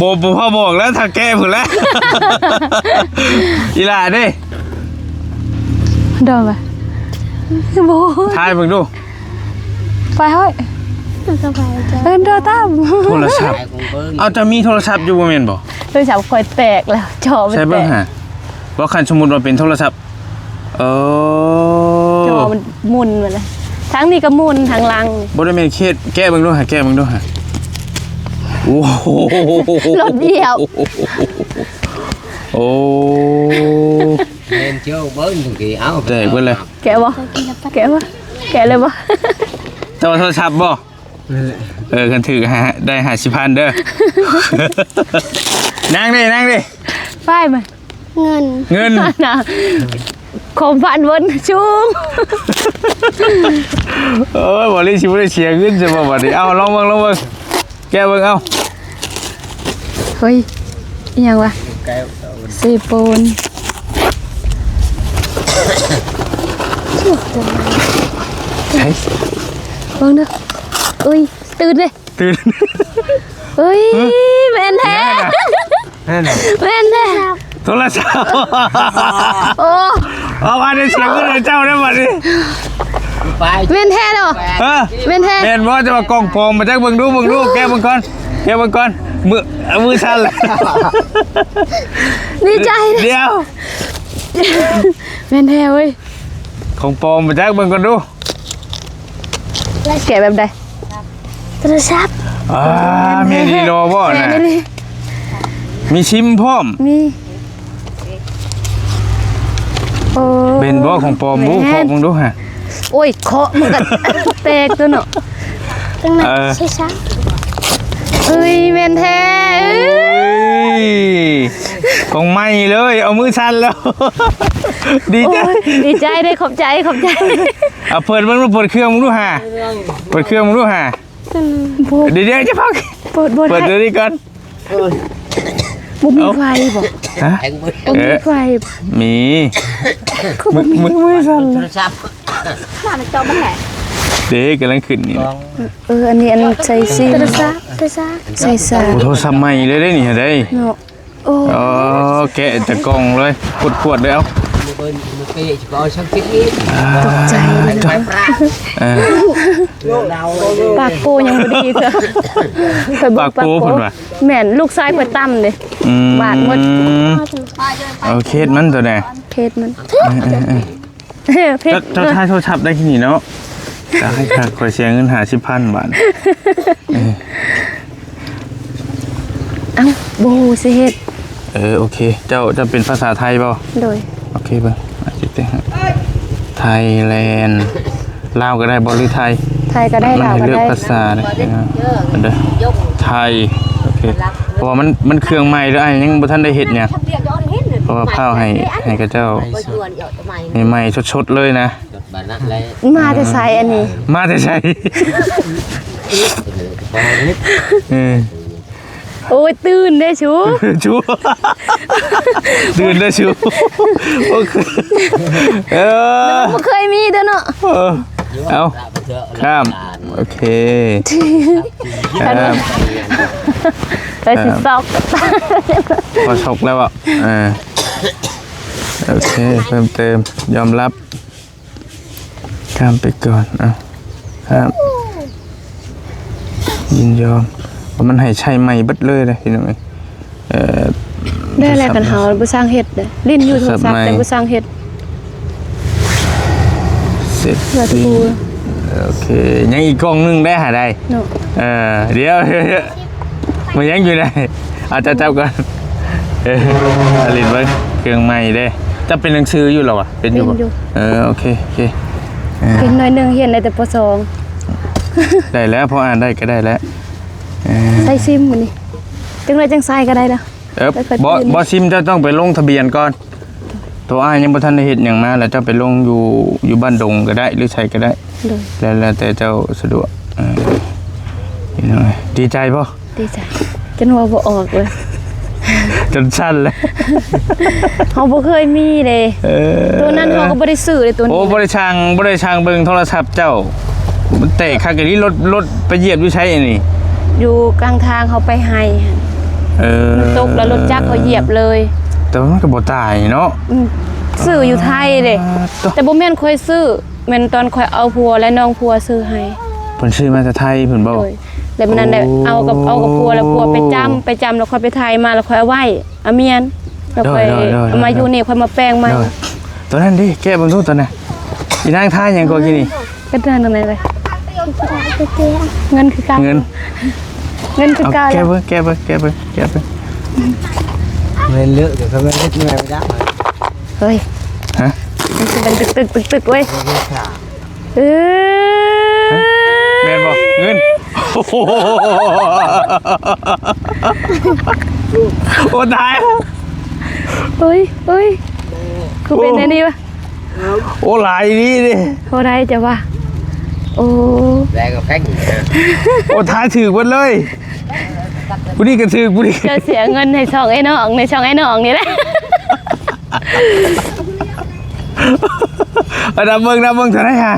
ບໍ່ ບໍ່ ບໍ່ພໍບອກແລ້ວ ຖ້າແກະພຸ້ນແຫຼະ. ອີ່ຫຼ້າເດ້? ດອງລະ. ບໍ່. ທາຍເບິ່ງດູ. ປາຍຫອຍ. ເອີ ໂທລະສັບ. ເອົາ ເຈົ້າມີໂທລະສັບຢູ່ບໍ່ແມ່ນບໍ່? ໂທລະສັບຂ້ອຍແຕກແລ້ວ ຈໍມັນແຕກ. ໃສ່ເບິ່ງຫາ ວ່າຄັນສົມມຸດວ່າເປັນໂທລະສັບ. ເອີ ຈໍມັນໝຸ່ນມາເລີຍ ທາງນີ້ກໍໝຸ່ນ ທາງຫຼັງ. ບໍ່ໄດ້ແມ່ນເຄສ. ແກະເບິ່ງດູຫາ ແກະເບິ່ງດູຫາ. ໂອ້ໂຫ ລົດຢຽບ. ໂອ້ ແມ່ນເຈົ້າເບິ່ງ ເມື່ອກີ້ ເອົ້າ ແຕກເບິດເລີຍ. ແກະບໍ່? ແກະບໍ່? ແກະເລີຍບໍ່? ແຕ່ວ່າໂທລະສັບບໍ່? ເອີ ຄັນຖືກ ໄດ້ຫ້າສິບພັນເດີ. ນັ່ງເດ້ ນັ່ງເດ້. ໄປມາ. ເງິນ ເງິນນະ ຄວາມຝັນເພິ່ນສູງ. ໂອ້ຍ ບໍ່ລີຊິບໍ່ໄດ້ເສຍເງິນຊະບໍ່ບັດນີ້. ເອົາ ລອງເບິ່ງ ລອງເບິ່ງ ແກະເບິ່ງ. ເອົາ ເຮີ້ຍ ອີ່ຫຍັງວະ? ເຊໂປນ. ເບິ່ງເດີ. ເອີຍ ຕື່ນເດ້. ຕື່ນ. ເອີຍ ແມ່ນແທ້. ແມ່ນຫຍັງ? ແມ່ນແທ້. ໂທລະສັບ. ໂອ້ ເອົາ ອັນນີ້ເສຍເງິນໃຫ້ເຈົ້າໄດ້ບັດນີ້. ແມ່ນແທ້ເນາະ. ຮະ? ແມ່ນແທ້. ແມ່ນບໍ່? ແຕ່ວ່າກ່ອງປອມ ມາຈັກເບິ່ງດູ ເບິ່ງດູ ແກະເບິ່ງກ່ອນ ແກະເບິ່ງກ່ອນ. ມື ມືສັ່ນແລ້ວ. ດີໃຈ. ດຽວ ແມ່ນແທ້ເວີຍ. ຂອງປອມມາຈັກເບິ່ງກ່ອນດູ. ແກະແບບໃດ? ໂທລະສັບ. ອ່າ ແມ່ນອີ່ຫຼີບໍ່ນະ? ແມ່ນອີ່ຫຼີ. ມີຊິມພ້ອມ. ມີ. ໂອ້ ແມ່ນບໍ່ຂອງປອມ? ແມ່ນ. ເຄາະເບິ່ງດູຫາ. ໂອ້ຍ ເຄາະມັນກະແຕກຕົວເນາະ. ເອີ ເອີຍ ແມ່ນແທ້. ເອີຍ ຂອງໃໝ່ເລີຍ ເອົາມືສັ່ນແລ້ວ. ດີໃຈ ໂອ້ຍ ດີໃຈເດ້. ຂອບໃຈ ຂອບໃຈ. ເອົາເປີດເບິ່ງດູ ເປີດເຄື່ອງເບິ່ງດູຫາ. ເປີດເຄື່ອງເບິ່ງດູຫາ. ອືມ ດຽວໆ ຈະພັກ ເປີດບໍ່ໄດ້ ເປີດຕົວນີ້ກ່ອນ. ເອີຍ ບໍ່ມີໄຟບໍ່? ຮະ? ບໍ່ມີໄຟບໍ່? ມີ ຄືບໍ່ມີ? ມື ມືສັ່ນເລີຍ. ໂທລະສັບ ເດ້ ກຳລັງຂຶ້ນນີ້. ເອີ ອັນນີ້ ອັນໃສ່ຊິມ ໂທລະສັບ ໂທລະສັບ ໃສ່ສາຍ. ໂອ້ ໂທລະສັບໃໝ່ເລີຍເດ້ນີ້ ເດ້ເນາະ. ໂອ້ ເອີ ແກະແຕ່ກ່ອງເລີຍ ຂວດໆ ເລີຍ. ເອົາ ຕົກໃຈເລີຍ. ເອີ ປາກໂປ້ຍັງບໍ່ດີເທື່ອ. ປາກໂປ້ເພິ່ນວ່າ ແມ່ນ ລູກຊາຍຂ້ອຍຕຳເດ້. ອືມ ບາດໝົດ. ເອົາເຄສມັນຕົວໃດ? ເຄສມັນ ເອີໆໆ. ເອີ ເພັດ ເຈົ້າ ເຈົ້າ ເນາະ ຖ່າຍໂທລະສັບໄດ້ທີ່ນີ້ເນາະ. ຕາຍ ຂ້ອຍເສຍເງິນຫ້າສິບພັນບາດ. ເອີ ເອົ້າ ບໍ່ຮູ້ຊິເຮັດ. ເອີ ໂອເຄ ເຈົ້າ ເຈົ້າເປັນພາສາໄທບໍ່? ໂດຍ. ໂອເຄ ເບິ່ງ ໄທແລນ ລາວກໍໄດ້ບໍ່ ຫຼືໄທ? ໄທກໍໄດ້ ລາວກໍໄດ້. ເລືອກພາສາເດີ ເດີ ໄທ. ໂອເຄ ເພາະວ່າມັນ ມັນເຄື່ອງໃໝ່ເດີ ອ້າຍຍັງບໍ່ທັນໄດ້ເຮັດຫຍັງ ເພາະວ່າພ້າວໃຫ້ ໃຫ້ເຂົາເຈົ້າ ໃໝ່ໆ ສົດໆ ເລີຍນະ. ມາແຕ່ໃສອັນນີ້? ມາແຕ່ໃສ? ເອີ ໂອ້ຍ ຕື່ນເດ້ຊູ ຊູ ຕື່ນເດ້ຊູ. ໂອເຄ ເອີ ບໍ່ເຄີຍມີເດີເນາະ. ເອີ ເອົາ ຂ້າມ. ໂອເຄ ຂ້າມ. ໄປຊິຊອກ ພໍຊອກແລ້ວບໍ່? ເອີ ໂອເຄ ເພີ່ມເຕີມ ຍອມຮັບ. ຂ້າມໄປກ່ອນ ເອົາ ຂ້າມ ຍິນຍອມ. ເພາະມັນໃຫ້ໃຊ້ໃໝ່ເບິດເລີຍເດ້ພີ່ນ້ອງເອີຍ. ເອີ ໄດ້ແລ້ວ ໂທລະສັບ ຄັນເຮົາບໍ່ຊ່າງເຮັດເດ້ ຫຼິ້ນຢູ່ໂທລະສັບ ໂທລະສັບໃໝ່ ແຕ່ບໍ່ຊ່າງເຮັດ. ເສັດ ໂອເຄ ຍັງອີກກ່ອງໜຶ່ງໄດ້ຫາໄດ້ເນາະ. ເອີ ດຽວ ມັນຍັງຢູ່ໃນ ເອົາ ເຈົ້າຈັບກ່ອນ. ເອີ ອາລິນເບິ່ງ ເຄື່ອງໃໝ່ເດ້. ເຈົ້າເປັນໜັງສືຢູ່ແລ້ວຫວາ? ເປັນຢູ່ບໍ່? ເປັນຢູ່. ເອີ ໂອເຄ ໂອເຄ ເອີ ເປັນໜ້ອຍໜຶ່ງ ຮຽນໄດ້ແຕ່ ປໍສອງ. ໄດ້ແລ້ວ ພໍອ່ານໄດ້ກໍໄດ້ແລ້ວ. ເອີ ໃສ່ຊິມມື້ນີ້ ຈັ່ງໃດຈັ່ງໃສ່ກໍໄດ້ແລ້ວ. ເອີ ບໍ່ ບໍ່ ຊິມເຈົ້າຕ້ອງໄປລົງທະບຽນກ່ອນ. ໂຕອ້າຍຍັງບໍ່ທັນໄດ້ເຮັດຫຍັງມາ ແລ້ວເຈົ້າໄປລົງຢູ່ ຢູ່ບ້ານດົງກໍໄດ້ ຫຼືໃສກໍໄດ້. ໂດຍ. ແລ້ວ ແລ້ວແຕ່ເຈົ້າສະດວກ. ເອີ ພີ່ນ້ອງເອີຍ ດີໃຈບໍ່? ດີໃຈ ຈົນເວົ້າບໍ່ອອກເລີຍ ຈົນສັ່ນເລີຍ. ເຮົາບໍ່ເຄີຍມີເດ້. ເອີ ໂຕນັ້ນເຮົາກໍບໍ່ໄດ້ຊື້ເດ້ ໂຕນີ້. ໂອ້ ບໍ່ໄດ້ຊ່າງ ບໍ່ໄດ້ຊ່າງເບິ່ງໂທລະສັບເຈົ້າ. ມັນແຕກຄັກອີ່ຫຼີ. ລົດ ລົດໄປຢຽບຢູ່ໃສອັນນີ້? ຢູ່ກາງທາງເຮົາໄປໄຮ່ຫັ້ນ. ເອີ ມັນຕົກແລ້ວລົດຈັກເຂົາຢຽບເລີຍ. ແຕ່ວ່າມັນກໍບໍ່ຕາຍເນາະ. ອືມ ຊື້ຢູ່ໄທເດ້. ແຕ່ບໍ່ແມ່ນຂ້ອຍຊື້ ແມ່ນຕອນຂ້ອຍເອົາຜົວ ແລະນ້ອງຜົວຊື້ໃຫ້. ເພິ່ນຊື້ມາແຕ່ໄທພຸ້ນບໍ່? ໂດຍ. ແລ້ວມື້ນັ້ນແຫຼະ ເອົາກັບ ເອົາກັບຜົວ ແລ້ວຜົວໄປຈ້ຳ ໄປຈ້ຳ ແລ້ວຂ້ອຍໄປຖ່າຍມາ ແລ້ວຂ້ອຍເອົາໄວ້ ເອົາມຽນ ແລ້ວຂ້ອຍເອົາມາຢູ່ນີ້ ຂ້ອຍມາແປງໃໝ່. ໂຕນັ້ນເດ້ ແກະເບິ່ງດູໂຕນັ້ນ. ອີນາງທາຍຫຍັງກໍກີ້ນີ້? ກະເຕືອນຕົງໃດເລີຍ? ເງິນຄືເກົ່າ. ເງິນ ເງິນຄືເກົ່າ. ແກະເບິ່ງ ແກະເບິ່ງ ແກະເບິ່ງ ແກະເບິ່ງ. ແມ່ນເລີກ ແຕ່ກໍແມ່ນເຮັດແມ່ນໄດ້. ເຮີ້ຍ ຮະ? ມັນຄືເປັນຕຶກໆ ຕຶກໆ ເວີຍ. ເອີ ຮະ? ແມ່ນບໍ່? ເງິນ. ໂອ້ ຕາຍ. ໂອ້ຍ ໂອ້ຍ ຄືເປັນແນວນີ້ວະ? ໂອ້ ຫຼາຍອີ່ຫຼີເດ້. ເທົ່າໃດຈະວ່າ? ໂອ້ ແລກກໍແພງ. ໂອ້ ທາຍຖືກເບິດເລີຍ. ຜູ້ນີ້ກໍຖືກ ຜູ້ນີ້. ເຈົ້າເສຍເງິນໃຫ້ຊ່ອງໄອ້ນ້ອງ ໃນຊ່ອງໄອ້ນ້ອງນີ້ແຫຼະ. ເອົາ ນັບເບິ່ງ ນັບເບິ່ງເທົ່າໃດຫາ?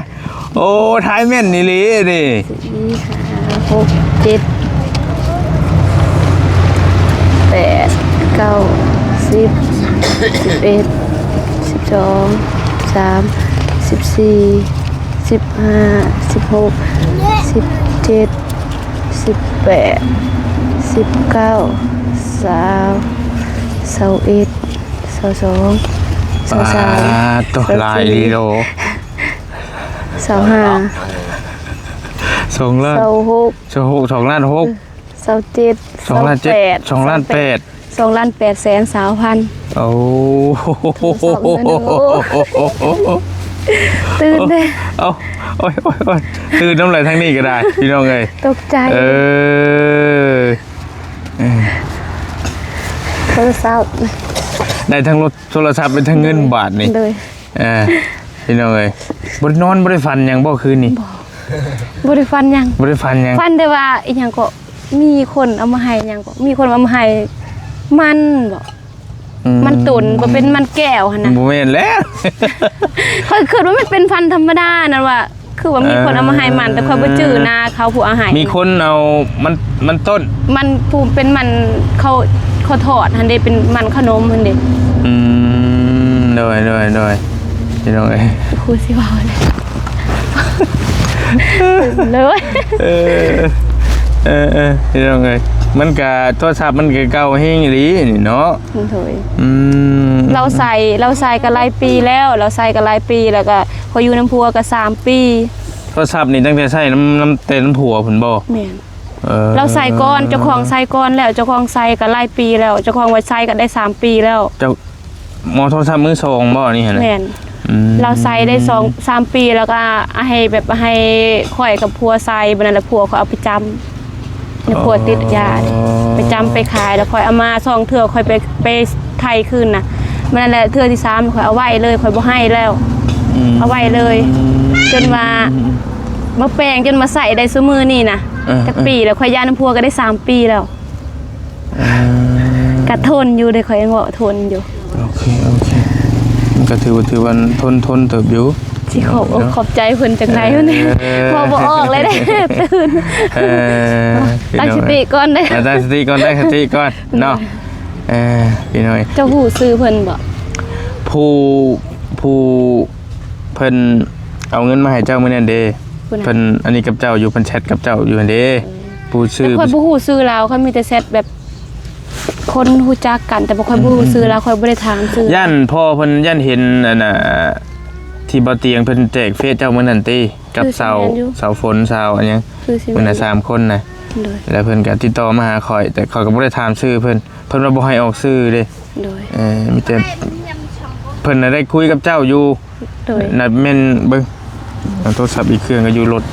ໂອ້ ທາຍແມ່ນອີ່ຫຼີນີ້. ສີ່ ຫ້າ ຫົກ ເຈັດ ແປດ ເກົ້າ ສິບ ສິບເອັດ ສິບສອງ ສິບສາມ ສິບສີ່ ສິບຫ້າ ສິບຫົກ ສິບເຈັດ ສິບແປດ ສິບເກົ້າ ຊາວ ຊາວເອັດ ຊາວສອງ ຊາວສາມ ປາດໂທ້ ຊາວສີ່ ຫຼາຍອີ່ຫຼີໂດ. ຊາວຫ້າ ສອງລ້ານ ຊາວຫົກ ຊາວຫົກ ສອງລ້ານຫົກ ຊາວເຈັດ ສອງລ້ານເຈັດ ຊາວແປດ ສອງລ້ານແປດ ສອງລ້ານແປດແສນຊາວພັນ. ໂອ້ ຕື່ນເດ້. ເອົ້າ ໂອ້ຍ ໂອ້ຍ ໂອ້ຍ ຕື່ນນຳຫຼາຍທາງນີ້ກໍໄດ້ ພີ່ນ້ອງເອີຍ ຕົກໃຈ. ເອີ ເອີ ໂທລະສັບ ໄດ້ທັງລົດ ໂທລະສັບ ໄດ້ທັງເງິນບາດນີ້. ໂດຍ ເອີ ພີ່ນ້ອງເອີຍ ບໍ່ໄດ້ນອນ ບໍ່ໄດ້ຝັນຫຍັງບໍ່ຄືນນີ້? ບໍ່ ບໍ່ໄດ້ຝັນຫຍັງ ບໍ່ໄດ້ຝັນຫຍັງ. ຝັນແຕ່ວ່າອີຫຍັງກໍ ມີຄົນເອົາມາໃຫ້ຫຍັງກໍ ມີຄົນເອົາມາໃຫ້ມັນບໍ ອືມ ມັນຕົ້ນ ບໍ່ເປັນມັນແກ້ວຫັ້ນນະ. ບໍ່ແມ່ນແລ້ວ ຂ້ອຍຄິດວ່າມັນເປັນພັນທຳມະດານັ້ນວ່າ ຄືວ່າມີຄົນເອົາມາໃຫ້ມັນ ເອີ ແຕ່ຂ້ອຍບໍ່ຈື່ນາເຂົາຜູ້ເອົາໃຫ້. ມີຄົນເອົາມັນ ມັນຕົ້ນ ມັນຜູ້ເປັນມັນເຂົາ ເຂົາທອດຫັ້ນເດ້ ເປັນມັນຂະໜົມຫັ້ນເດ້. ອືມ ໂດຍ ໂດຍ ໂດຍ ພີ່ນ້ອງເອີຍ ຄືຊິເວົ້າເລີຍ ເລີຍ. ເອີ ເອີ ເອີ ພີ່ນ້ອງເອີຍ ມັນກະ ໂທລະສັບມັນກະເກົ່າແຮງອີ່ຫຼີນີ້ເນາະ. ໂດຍ ອືມ ລາວໃຊ້ ລາວໃຊ້ກໍຫຼາຍປີແລ້ວ ລາວໃຊ້ກໍຫຼາຍປີ ແລ້ວກໍຂ້ອຍຢູ່ນຳຜົວກໍສາມປີ. ໂທລະສັບນີ້ຕັ້ງແຕ່ໃຊ້ນຳ ນຳ ແຕ່ນຳຜົວພຸ້ນບໍ່? ແມ່ນ ເອີ ລາວໃຊ້ກ່ອນ ເຈົ້າຂອງໃຊ້ກ່ອນແລ້ວ ເຈົ້າຂອງໃຊ້ກໍຫຼາຍປີແລ້ວ ເຈົ້າຂອງວ່າໃຊ້ກໍໄດ້ສາມປີແລ້ວ. ເຈົ້າ ໝໍໂທລະສັບມືສອງບໍ່ນີ້ຫັ້ນນະ? ແມ່ນ ອືມ ລາວໃຊ້ໄດ້ສອງສາມປີ ແລ້ວກໍໃຫ້ແບບໃຫ້ຂ້ອຍກັບຜົວໃຊ້ ບັດນັ້ນລະຜົວຂ້ອຍເອົາໄປຈຳ ແລ້ວຜົວຕິດຢາ ອໍ ໄປຈຳໄປຂາຍ ແລ້ວຂ້ອຍເອົາມາສອງເທື່ອ ຂ້ອຍໄປ ໄປໄຖຄືນນະ ບັດນັ້ນແຫຼະເທື່ອທີສາມຂ້ອຍເອົາໄວ້ເລີຍ ຂ້ອຍບໍ່ໃຫ້ແລ້ວ ອືມ ເອົາໄວ້ເລີຍ ອືມ ຈົນວ່າ ອືມ ມາແປງຈົນມາໃຊ້ໄດ້ຊຸມື້ນີ້ນະ ເອີ ຈັກປີແລ້ວ ເອີ ຂ້ອຍຢ່ານຳຜົວກໍໄດ້ສາມປີແລ້ວ. ອ່າ ກະທົນຢູ່ເດ້ ຂ້ອຍຍັງເວົ້າທົນຢູ່. ໂອເຄ ໂອເຄ ມັນກະຖືວ່າ ຖືວ່າທົນ ທົນເຕີບຢູ່. ຊິຂອບອົກ ເນາະ ຂອບໃຈເພິ່ນຈັ່ງໃດ ເອີ ເວົ້າບໍ່ອອກເລີຍເດ້ ຕື່ນ. ເອີ ຕັ້ງສະຕິກ່ອນເດ້ ຕັ້ງສະຕິກ່ອນ ຕັ້ງສະຕິກ່ອນເນາະ. ເອີ ພີ່ນ້ອງ ເຈົ້າຮູ້ຊື່ເພິ່ນບໍ່? ຜູ້ ຜູ້ເພິ່ນເອົາເງິນມາໃຫ້ເຈົ້າມື້ນັ້ນເດ້ ຜູ້ໃດ? ເພິ່ນອັນນີ້ກັບເຈົ້າຢູ່ ເພິ່ນແຊັດກັບເຈົ້າຢູ່ຫັ້ນເດ້. ເອີ ຜູ້ຊື່ ແຕ່ຂ້ອຍບໍ່ຮູ້ຊື່ລາວ ຂ້ອຍມີແຕ່ແຊັດແບບຄົນຮູ້ຈັກກັນ ແຕ່ວ່າຂ້ອຍບໍ່ຮູ້ຊື່ລາວ ອືມ ຂ້ອຍບໍ່ໄດ້ຖາມຊື່. ຢ້ານພໍ່ເພິ່ນ ຢ້ານເຫັນອັນນ່າ ທີ່ບໍ່ຕຽງເພິ່ນແຈກເຟສເຈົ້າມື້ນັ້ນຕິ ກັບ ຄືຊິແມ່ນຢູ່ ສາວ ສາວຝົນ ສາວອັນຫຍັງ ຄືຊິແມ່ນຢູ່ ເພິ່ນນະ ສາມຄົນນະ. ໂດຍ ແລ້ວເພິ່ນກໍຕິດຕໍ່ມາຫາຂ້ອຍ ແຕ່ຂ້ອຍກໍບໍ່ໄດ້ຖາມຊື່ເພິ່ນ ເພິ່ນວ່າບໍ່ໃຫ້ອອກຊື່ເດ້. ໂດຍ ເອີ ມີແຕ່ເພິ່ນນະໄດ້ຄຸຍກັບເຈົ້າຢູ່. ໂດຍ ນະແມ່ນເບິ່ງ ເອົາໂທລະສັບອີກເຄື່ອງກໍຢູ່ລົດ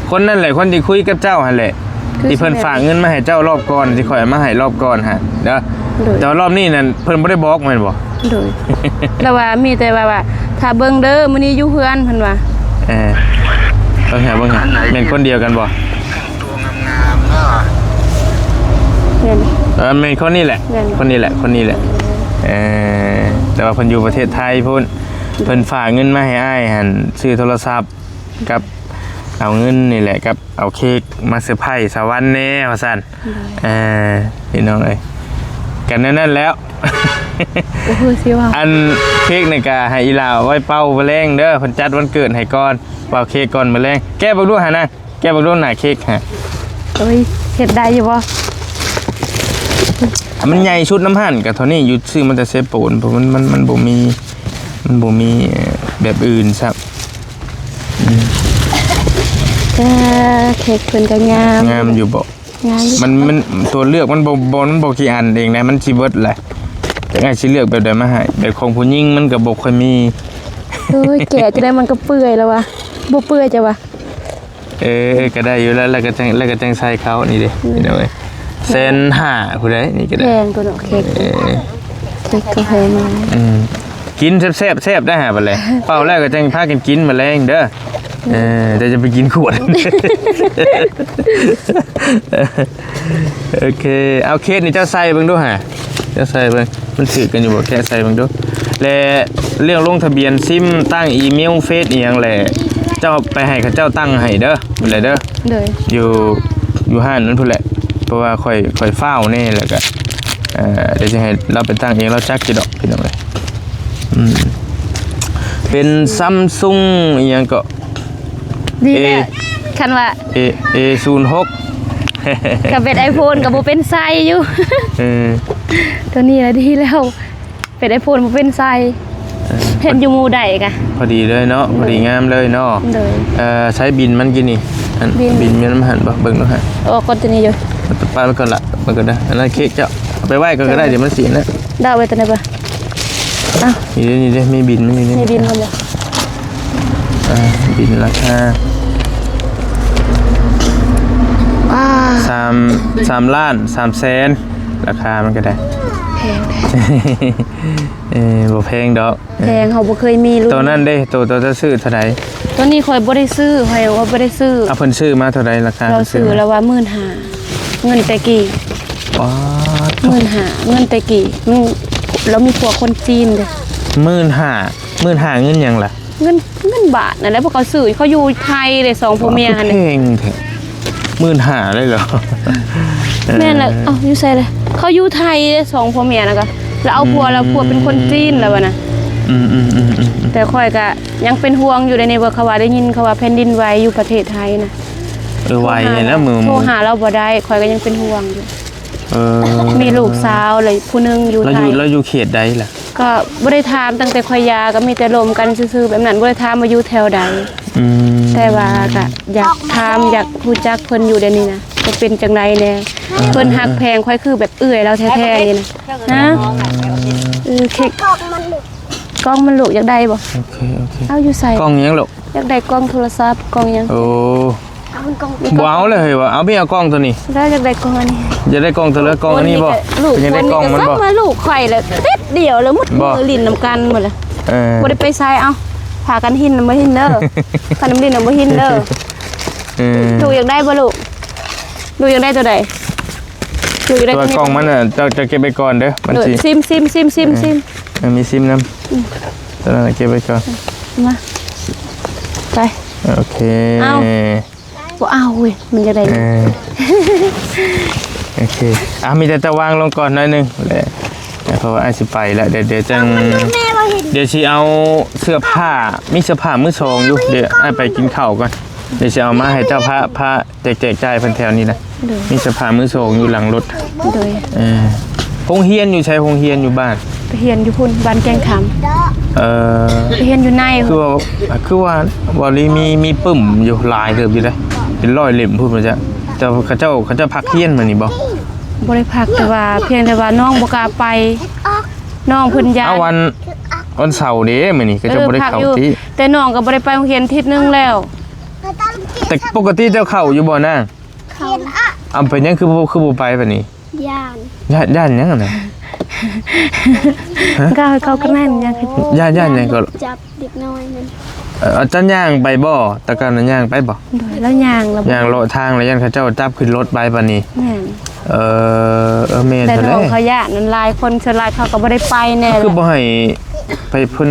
ຄົນນັ້ນແຫຼະ ຄົນທີ່ຄຸຍກັບເຈົ້າຫັ້ນແຫຼະ ຄືຊິແມ່ນ ທີ່ເພິ່ນຝາກເງິນມາໃຫ້ເຈົ້າລອບກ່ອນ ທີ່ຂ້ອຍເອົາມາໃຫ້ລອບກ່ອນຫັ້ນເດີ. ໂດຍ ແຕ່ວ່າລອບນີ້ນັ້ນເພິ່ນບໍ່ໄດ້ບອກແມ່ນບໍ່? ໂດຍ ລາວວ່າມີແຕ່ວ່າ ວ່າ ຖ້າເບິ່ງເດີ ມື້ນີ້ຢູ່ເຮືອນ ເພິ່ນວ່າ. ເອີ ເບິ່ງຫາ ເບິ່ງຫາ ແມ່ນຄົນດຽວກັນບໍ່? ແມ່ນ ເອີ ແມ່ນຄົນນີ້ແຫຼະ ແມ່ນ ຄົນນີ້ແຫຼະ ຄົນນີ້ແຫຼະ. ເອີ ແຕ່ວ່າເພິ່ນຢູ່ປະເທດໄທພຸ້ນ ເພິ່ນຝາກເງິນມາໃຫ້ອ້າຍຫັ້ນ ຊື້ໂທລະສັບ ກັບເອົາເງິນນີ້ແຫຼະ ກັບເອົາເຄ້ກມາເຊີໄພສະຫວັນແດ່ວ່າຊັ້ນ. ໂດຍ ເອີ ພີ່ນ້ອງເອີຍ ກັນແນວນັ້ນແລ້ວ. ບໍ່ຮູ້ຊິເວົ້າ ອັນເຄ້ກນີ້ກະໃຫ້ອີ່ຫຼ້າໄວ້ເປົ່າມື້ແລງເດີ ເພິ່ນຈັດວັນເກີດໃຫ້ກ່ອນ ເປົ່າເຄ້ກກ່ອນມື້ແລງ. ແກະເບິ່ງດູຫັ້ນນະ ແກະເບິ່ງດູໜ້າເຄ້ກຫະ. ໂອ້ຍ ເຮັດໄດ້ຢູ່ບໍ່? ມັນໃຫຍ່ສຸດນຳຫັ້ນກະເທົ່ານີ້ຢູ່ ຊື້ມາແຕ່ເຊໂປນ ເພາະມັນ ມັນ ມັນບໍ່ມີ ມັນບໍ່ມີ ເອີ ແບບອື່ນຊ້ຳ. ອືມ ເອີ ເຄ້ກເພິ່ນກໍງາມ ງາມຢູ່ບໍ່? ງາມຢູ່ ມັນ ມັນ ຕົວເລືອກມັນບໍ່ ບໍ່ ມັນບໍ່ກີ່ອັນເອງນະ ມັນຊິເບິດແຫຼະ. ຈັກອ້າຍຊິເລືອກແບບໃດມາໃຫ້ ແບບຂອງຜູ້ຍິງມັນກໍບໍ່ຄ່ອຍມີ. ໂອ້ຍ ແກະຈັ່ງໃດມັນກໍເປື່ອຍແລ້ວວະ ບໍ່ເປື່ອຍຈ້ະວະ. ເອີ ເອີ ກໍໄດ້ຢູ່ແລ້ວ ແລ້ວກໍຈັ່ງ ແລ້ວກໍຈັ່ງໃສ່ເຂົ້ານີ້ເດ້ ອືມ ພີ່ນ້ອງເອີຍ ແສນຫ້າ ຜູ້ໃດນີ້ກໍໄດ້ ແພງຕົວເນາະ ເຄ້ກ ເອີ ເຄ້ກກໍແພງມາກ. ອືມ ກິນແຊບໆ ແຊບໄດ້ຫາບັດແລະ ເປົ່າແລ້ວກໍຈັ່ງພາກັນກິນມື້ແລງເດີ. ເອີ ແຕ່ຢ່າໄປກິນຂວດ. ໂອເຄ ເອົາເຄສນີ້ເຈົ້າໃສ່ເບິ່ງດູຫາ ເຈົ້າໃສ່ເບິ່ງ ມັນຖືກກັນຢູ່ບໍ່? ແກະໃສ່ເບິ່ງດູ ແລະ ເລື່ອງລົງທະບຽນຊິມ ຕັ້ງອີເມວ ເຟສອີ່ຫຍັງແຫຼະ ເຈົ້າໄປໃຫ້ເຂົາເຈົ້າຕັ້ງໃຫ້ເດີ ພຸ້ນແຫຼະເດີ. ໂດຍ ຢູ່ ຢູ່ຮ້ານນັ້ນພຸ້ນແຫຼະ ເພາະວ່າຂ້ອຍ ຂ້ອຍຟ້າວແດ່ ແລ້ວກະ ເອີ ດຽວຊິໃຫ້ລາວໄປຕັ້ງເອງ ລາວຈັກຢູ່ດອກ ພີ່ນ້ອງເອີຍ. ອືມ ເປັນ Samsung ອີ່ຫຍັງເກາະ ດີແລ້ວ ເອ ຄັນວ່າ ເອ ເອ ສູນຫົກ ຄັນເປັນ iPhone ກໍບໍ່ເປັນໄຊຢູ່. ເອີ ຕົວນີ້ລະດີແລ້ວ ເປັນ iPhone ບໍ່ເປັນໄຊ. ເອີ ເຫັນຢູ່ໝູ່ໃດກະ ພໍດີເລີຍເນາະ ພໍດີງາມເລີຍເນາະ. ໂດຍ ເອີ ໃຊ້ບິນມັນກິນນີ້ ອັນ ບິນ ບິນມັນຫັ້ນບໍ່ ເບິ່ງດູຫັ້ນ. ອອກກ່ອນຕົວນີ້ຢູ່ ປະໄວ້ກ່ອນລະ ເບິ່ງກ່ອນເດີ. ອັນນັ້ນເຄ້ກເຈົ້າ ເອົາໄປໄວ້ກ່ອນກໍໄດ້ ດຽວມັນຊິອັນນັ້ນ. ດາວໄວ້ຕົວນີ້ບໍ່? ອ້າວ ນີ້ເດ້ ນີ້ເດ້ ມີບິນມັນຢູ່ນີ້ ມີບິນມັນຢູ່. ອ່າ ບິນລາຄາ ວ້າ ສາມ ສາມລ້ານສາມແສນ ລາຄາມັນກໍໄດ້ ແພງແທ້. ເອີ ບໍ່ແພງດອກ. ແພງ ເຮົາບໍ່ເຄີຍມີລຸ້ນ. ໂຕນັ້ນເດ້ ໂຕ ໂຕເຈົ້າຊື້ເທົ່າໃດ? ໂຕນີ້ຂ້ອຍບໍ່ໄດ້ຊື້ ຂ້ອຍວ່າບໍ່ໄດ້ຊື້. ເອົາ ເພິ່ນຊື້ມາເທົ່າໃດລາຄາ? ລາວຊື້ລາວວ່າໝື່ນຫ້າ ເງິນແຕ່ກີ້. ປາດ ໝື່ນຫ້າ ເງິນແຕ່ກີ້. ມັນ ລາວມີພວກຄົນຈີນເດ້. ໝື່ນຫ້າ ໝື່ນຫ້າ ເງິນຫຍັງລະ? ເງິນ ເງິນບາດນັ້ນແຫຼະ. ພວກເຂົາຊື້ ເຂົາຢູ່ໄທເດ້ ສອງຜົວເມຍຫັ້ນ. ແພງແທ້ ໝື່ນຫ້າ ເລີຍເຫລອ? ແມ່ນແຫຼະ. ເອີ ເອົ້າ ຢູ່ໃສລະ? ເຂົາຢູ່ໄທເດ້ ສອງຜົວເມຍນັ້ນກະ ລະເອົາຜົວ ອືມ ລະຜົວເປັນຄົນຈີນລະວ່ານະ. ອືມໆໆໆໆ ແຕ່ຂ້ອຍກະຍັງເປັນຫ່ວງຢູ່ເດ້ນີ້ ວ່າເຂົາວ່າໄດ້ຍິນເຂົາວ່າແຜ່ນດິນໄຫວຢູ່ປະເທດໄທນະ. ເອີ ໄຫວແລ້ວ ໂທຫາ ມື້ ໂທຫາລາວບໍ່ໄດ້ ຂ້ອຍກະຍັງເປັນຫ່ວງຢູ່. ເອີ ມີລູກສາວລະຜູ້ໜຶ່ງຢູ່ໄທ. ລາວຢູ່ ລາວຢູ່ເຂດໃດລະ? ກໍບໍ່ໄດ້ຖາມ ຕັ້ງແຕ່ຂ້ອຍຢາກໍມີແຕ່ລົມກັນຊື່ໆແບບນັ້ນ ບໍ່ໄດ້ຖາມວ່າຢູ່ແຖວໃດ. ອືມ ແຕ່ວ່າກໍຢາກຖາມ ຢາກຮູ້ຈັກເພິ່ນຢູ່ດຽວນີ້ນະ ວ່າເປັນຈັ່ງໃດແດ່. ເອີ ເພິ່ນຮັກແພງຂ້ອຍຄືແບບເອື້ອຍລາວແທ້ໆນີ້ນະ. ຮະ? ເອີ ເຄັກ ກ້ອງມັນລູກຢາກໄດ້ບໍ່? ໂອເຄ ໂອເຄ. ເອົາຢູ່ໃສ? ກ້ອງຫຍັງລູກ? ຢາກໄດ້ກ້ອງໂທລະສັບ ກ້ອງຫຍັງ? ໂອ້ ບໍ່ເອົາເລີຍເຮີ້ຍ ວ່າເອົາ ມີເອົາກ້ອງໂຕນີ້. ແລ້ວຢາກໄດ້ກ້ອງອັນນີ້ ຢາກໄດ້ກ້ອງໂຕລະ ກ້ອງອັນນີ້ບໍ່? ລູກຢາກໄດ້ກ້ອງມັນບໍ່? ມາລູກຂ້ອຍລະຕິດດຽວລະ ໝົດມື້ຫຼິ້ນນຳກັນໝົດລະ. ເອີ ບໍ່ໄດ້ໄປໃສ. ເອົ້າ ພາກັນຫິນນຳບໍ່ຫິນເດີ ພາກັນຫຼິ້ນນຳບໍ່ຫິນເດີ. ເອີ ລູກຢາກໄດ້ບໍ່ລູກ? ລູກຢາກໄດ້ໂຕໃດ? ລູກຢາກໄດ້ໂຕນີ້. ແຕ່ວ່າກ້ອງມັນນະ ເຈົ້າ ເຈົ້າເກັບໄວ້ກ່ອນເດີ ມັນຊິ ຊິມ ຊິມ ຊິມ ຊິມ ຊິມ. ເອີ ມີຊິມນຳ. ອືມ ໂຕນັ້ນເກັບໄວ້ກ່ອນ. ມາ ໄປ. ໂອເຄ ເອົ້າ ບໍ່ເອົາເວີຍ ມັນຢາກໄດ້. ເອີ ໂອເຄ ອ່ະ ມີແຕ່ຕະວາງລົງກ່ອນໜ້ອຍໜຶ່ງແຫຼະ ເພາະວ່າອ້າຍຊິໄປລະ. ດຽວ ດຽວຈັ່ງ ດຽວຊິເອົາເສື້ອຜ້າ ມີເສື້ອຜ້າມືສອງຢູ່ ດຽວອ້າຍໄປກິນເຂົ້າກ່ອນ ດຽວຊິເອົາມາໃຫ້ເຈົ້າພາ ພາແຈກ ແຈກຈ່າຍເພິ່ນແຖວນີ້ນະ. ໂດຍ ມີເສື້ອຜ້າມືສອງຢູ່ຫຼັງລົດ. ໂດຍ ເອີ ໂຮງຮຽນຢູ່ໃສ? ໂຮງຮຽນຢູ່ບ້ານ? ໄປຮຽນຢູ່ພຸ້ນ ບ້ານແກ້ງຄຳ. ເອີ ໄປຮຽນຢູ່ໃນ ຄືວ່າ ຄືວ່າ ວ່າລີມີ ມີປຶ້ມຢູ່ຫຼາຍເຕີບຢູ່ເດ້ ເປັນຮ້ອຍເຫຼັ້ມພຸ້ນວ່າຊັ້ນ. ເຈົ້າ ເຂົາເຈົ້າ ເຂົາເຈົ້າພັກຮຽນມື້ນີ້ບໍ່? ບໍ່ໄດ້ພັກ ແຕ່ວ່າ ພຽງແຕ່ວ່ານ້ອງບໍ່ກ້າໄປ ນ້ອງເພິ່ນຢ້ານ. ເອົາ ວັນ ວັນເສົາເດ້ ມື້ນີ້ເຂົາເຈົ້າບໍ່ໄດ້ເຂົ້າຕິ? ແຕ່ນ້ອງກໍບໍ່ໄດ້ໄປໂຮງຮຽນທິດໜຶ່ງແລ້ວ. ແຕ່ປົກກະຕິເຈົ້າເຂົ້າຢູ່ບໍ່ນາງ? ເຂົ້າ. ເອົາ ເປັນຫຍັງຄືບໍ່ ຄືບໍ່ໄປບາດນີ້? ຢ້ານ. ຢ້ານ ຢ້ານຫຍັງຫັ້ນນະ? ຮະ? ກໍເຂົາກໍແມ່ນຫຍັງ ຢ້ານ ຢ້ານຫຍັງກໍ ຈັບເດັກນ້ອຍນັ້ນ. ເອີ ເຈົ້າຍ່າງໄປບໍ່? ແຕ່ກ່ອນນະຍ່າງໄປບໍ່? ໂດຍ ລາວຍ່າງ ລາວຍ່າງເລາະທາງ ລະຢ້ານເຂົາເຈົ້າຈັບຂຶ້ນລົດໄປບາດນີ້. ແມ່ນ. ເອີ ເອີ ແມ່ນ. ແຕ່ນ້ອງເຂົາຢ້ານນັ້ນຫຼາຍຄົນ ສ່ວນຫຼາຍເຂົາກໍບໍ່ໄດ້ໄປແນ່. ຄືບໍ່ໃຫ້ໄປເພິ່ນ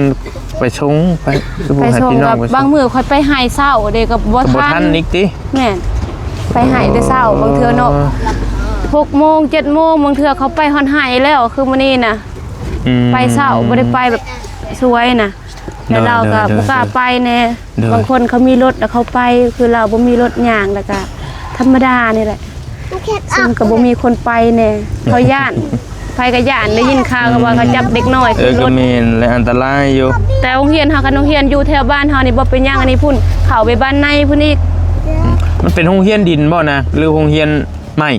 ໄປສົ່ງໄປ ຄືບໍ່ໃຫ້ພີ່ນ້ອງໄປສົ່ງ? ບາງມື້ຂ້ອຍໄປໃຫ້ເຊົ້າເດ້ ກໍບໍ່ ກໍບໍ່ທັນ ທັນອີກຕິ. ແມ່ນ ໄປໃຫ້ແຕ່ເຊົ້າ ບາງເທື່ອເນາະ ຫົກໂມງ ເຈັດໂມງ ບາງເທື່ອເຂົາໄປຮອດໃຫ້ແລ້ວ ຄືມື້ນີ້ນະ. ອືມ ໄປເຊົ້າ ບໍ່ໄດ້ໄປແບບສວຍນະ. ແລ້ວລາວກໍ ໂດຍ ບໍ່ກ້າໄປແນ່. ໂດຍ ບາງຄົນເຂົາມີລົດແລ້ວເຂົາໄປ ຄືລາວບໍ່ມີລົດ ຍ່າງ ແລ້ວກໍທຳມະດານີ້ແຫຼະ. ເຊິ່ງກໍບໍ່ມີຄົນໄປແນ່ ເຂົາຢ້ານ ໃຜກໍຢ້ານ ໄດ້ຍິນຂ່າວກໍວ່າເຂົາຈັບເດັກນ້ອຍຂຶ້ນລົດ. ເອີ ກໍແມ່ນແຫຼະ ອັນຕະລາຍຢູ່. ແຕ່ໂຮງຮຽນເຮົາ ຄັນໂຮງຮຽນຢູ່ແຖວບ້ານເຮົານີ້ບໍ່ເປັນຫຍັງ ອັນນີ້ພຸ້ນ ເຂົ້າໄປບ້ານໃນພຸ້ນອີກ. ອືມ ມັນເປັນໂຮງຮຽນດິນບໍ່ນາ ຫຼືໂຮງຮຽນໄມ້?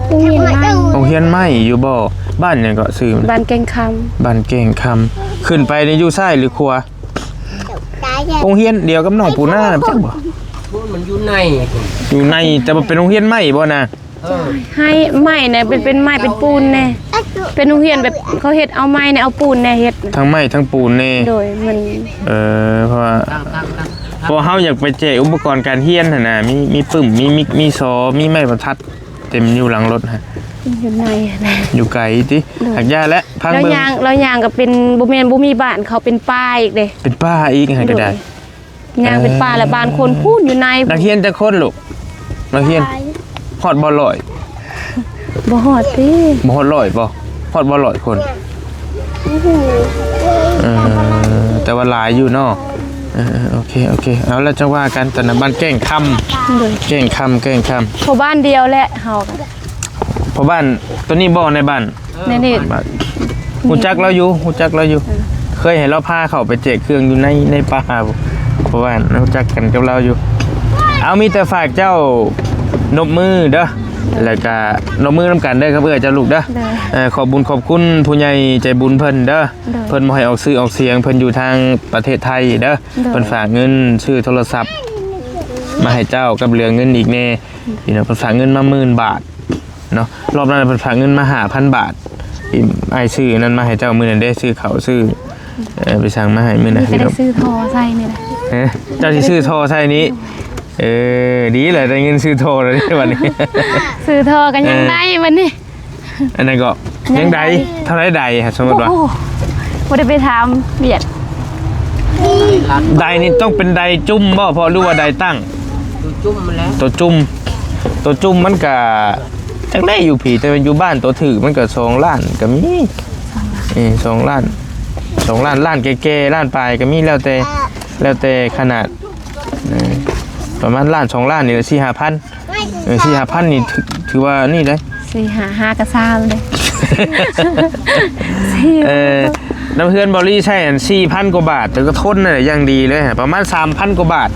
ໂຮງຮຽນໄມ້. ໂຮງຮຽນໄມ້ຢູ່ບໍ່? ບ້ານຫຍັງເກາະຊື່? ບ້ານແກ້ງຄຳ. ບ້ານແກ້ງຄຳ. ຂຶ້ນໄປນີ້ຢູ່ຊ້າຍຫຼືຂວາ? ໂຮງຮຽນດຽວກັບນ້ອງປູນານະ ຈັກບໍ່? ມັນຢູ່ໃນ ຢູ່ໃນ ແຕ່ວ່າເປັນໂຮງຮຽນໄມ້ບໍ່ນາ? ເອີ ໃຫ້ໄມ້ນະ ເປັນ ເປັນໄມ້ເປັນປູນແນ່ ເປັນໂຮງຮຽນແບບເຂົາເຮັດເອົາໄມ້ນະ ເອົາປູນແນ່ເຮັດ ທັງໄມ້ທັງປູນແນ່. ໂດຍ ມັນ ເອີ ເພາະວ່າ ເພາະເຮົາຢາກໄປແຈກອຸປະກອນການຮຽນຫັ້ນນະ ມີ ມີປຶ້ມ ມີມິກ ມີຊໍ ມີໄມ້ບັນທັດ ເຕັມຢູ່ຫຼັງລົດຫັ້ນ ຢູ່ໃນຫັ້ນແຫຼະ ຢູ່ໄກຕິ. ໂດຍ ຫາກຢ່າແຫຼະ ພັງເບິ່ງ. ລາວຍ່າງ ລາວຍ່າງກໍເປັນ ບໍ່ແມ່ນ ບໍ່ມີບ້ານເຂົາ ເປັນປ່າອີກເດ້. ເປັນປ່າອີກ ຫາກກໍໄດ້. ໂດຍ ຍ່າງເປັນປ່າ ເອີ ແລະ ບ້ານຄົນພຸ້ນຢູ່ໃນ. ນັກຮຽນຈັກຄົນລູກ? ນັກຮຽນ ຫຼາຍ ຮອດບໍ່ຮ້ອຍ? ບໍ່ຮອດຕິ. ບໍ່ຮອດຮ້ອຍບໍ່? ຮອດບໍ່ຮ້ອຍຄົນ? ໂອ້ໂຫ ເອີ ແຕ່ວ່າຫຼາຍຢູ່ເນາະ. ເອີ ເອີ ໂອເຄ ໂອເຄ ເອົາ ແລ້ວຈັ່ງວ່າກັນ. ຕອນນັ້ນບ້ານແກ້ງຄຳ. ໂດຍ ແກ້ງຄຳ ແກ້ງຄຳ ເພາະບ້ານດຽວແຫຼະເຮົາກໍ. ເພາະບ້ານໂຕນີ້ບໍ່ ໃນບ້ານ? ໃນນີ້ ຮູ້ຈັກລາວຢູ່ ຮູ້ຈັກລາວຢູ່. ເອີ ເຄີຍໃຫ້ລາວພາເຂົ້າໄປແຈກເຄື່ອງຢູ່ໃນ ໃນປ່າ ເພາະວ່າຮູ້ຈັກກັນກັບລາວຢູ່. ເອົາ ມີແຕ່ຝາກເຈົ້ານົບມືເດີ ແລ້ວກະນົບມືນຳກັນເດີ ກັບເອື້ອຍເຈົ້າລູກເດີ. ໂດຍ ເອີ ຂອບບຸນຂອບຄຸນຜູ້ໃຫຍ່ໃຈບຸນເພິ່ນເດີ. ໂດຍ ເພິ່ນບໍ່ໃຫ້ອອກຊື່ອອກສຽງ ເພິ່ນຢູ່ທາງປະເທດໄທເດີ. ໂດຍ ເພິ່ນຝາກເງິນຊື້ໂທລະສັບມາໃຫ້ເຈົ້າ ກັບເຫຼືອເງິນອີກແດ່. ພີ່ນ້ອງ ເພິ່ນຝາກເງິນມາໝື່ນບາດເນາະ. ລອບນັ້ນເພິ່ນຝາກເງິນມາຫ້າພັນບາດ. ທີ່ອ້າຍຊື້ອັນນັ້ນມາໃຫ້ເຈົ້າມື້ນັ້ນເດ້ ຊື້ເຂົ້າ ຊື້ ເອີ ໄປສັ່ງມາໃຫ້ມື້ນັ້ນ. ນີ້ກໍໄດ້ຊື້ທໍ່ໃສ່ນີ້ແຫຼະ. ຮະ? ເຈົ້າຊິຊື້ທໍ່ໃສ່ນີ້? ເອີ ດີແຫຼະ ໄດ້ເງິນຊື້ທໍ່ແລ້ວເດ້ບັດນີ້. ຊື້ທໍ່ກໍຍັງ ເອີ ໄດ້ບັດນີ້. ອັນນັ້ນກໍຍັງ ຍັງໄດ້ ໄດ້ ເທົ່າໃດໄດ້ ສົມມຸດວ່າ? ໂອ້ໂຫ ບໍ່ໄດ້ໄປຖາມວຽດ. ໄດ້ນີ້ຕ້ອງເປັນໄດ້ຈຸ່ມບໍ່ ເພາະ ຫຼືວ່າໄດ້ຕັ້ງ? ຕົວຈຸ່ມຫັ້ນແຫຼະ ຕົວຈຸ່ມ ຕົວຈຸ່ມມັນກະຈັກໄດ້ຢູ່ພີ້ ແຕ່ວ່າຢູ່ບ້ານຕົວຖືກມັນກະສອງລ້ານກໍມີ. ເອີ ສອງລ້ານ ສອງລ້ານ ລ້ານແກ່ໆ ລ້ານປາຍກໍມີ ແລ້ວແຕ່ ແລ້ວແຕ່ຂະໜາດ. ເອີ ປະມານລ້ານສອງລ້ານນີ້ແຫຼະ ສີ່ຫ້າພັນ. ເອີ ສີ່ຫ້າພັນນີ້ ຖື ຖືວ່ານີ້ເດ້ ສີ່ຫ້າຫ້າກະຊາວເດ້. ເອີ ນຳເຮືອນບໍລີໃຊ້ອັນສີ່ພັນກວ່າບາດ ແຕ່ກໍທົນນັ້ນແຫຼະ ຢ່າງດີເລີຍ ປະມານສາມພັນກວ່າບາດ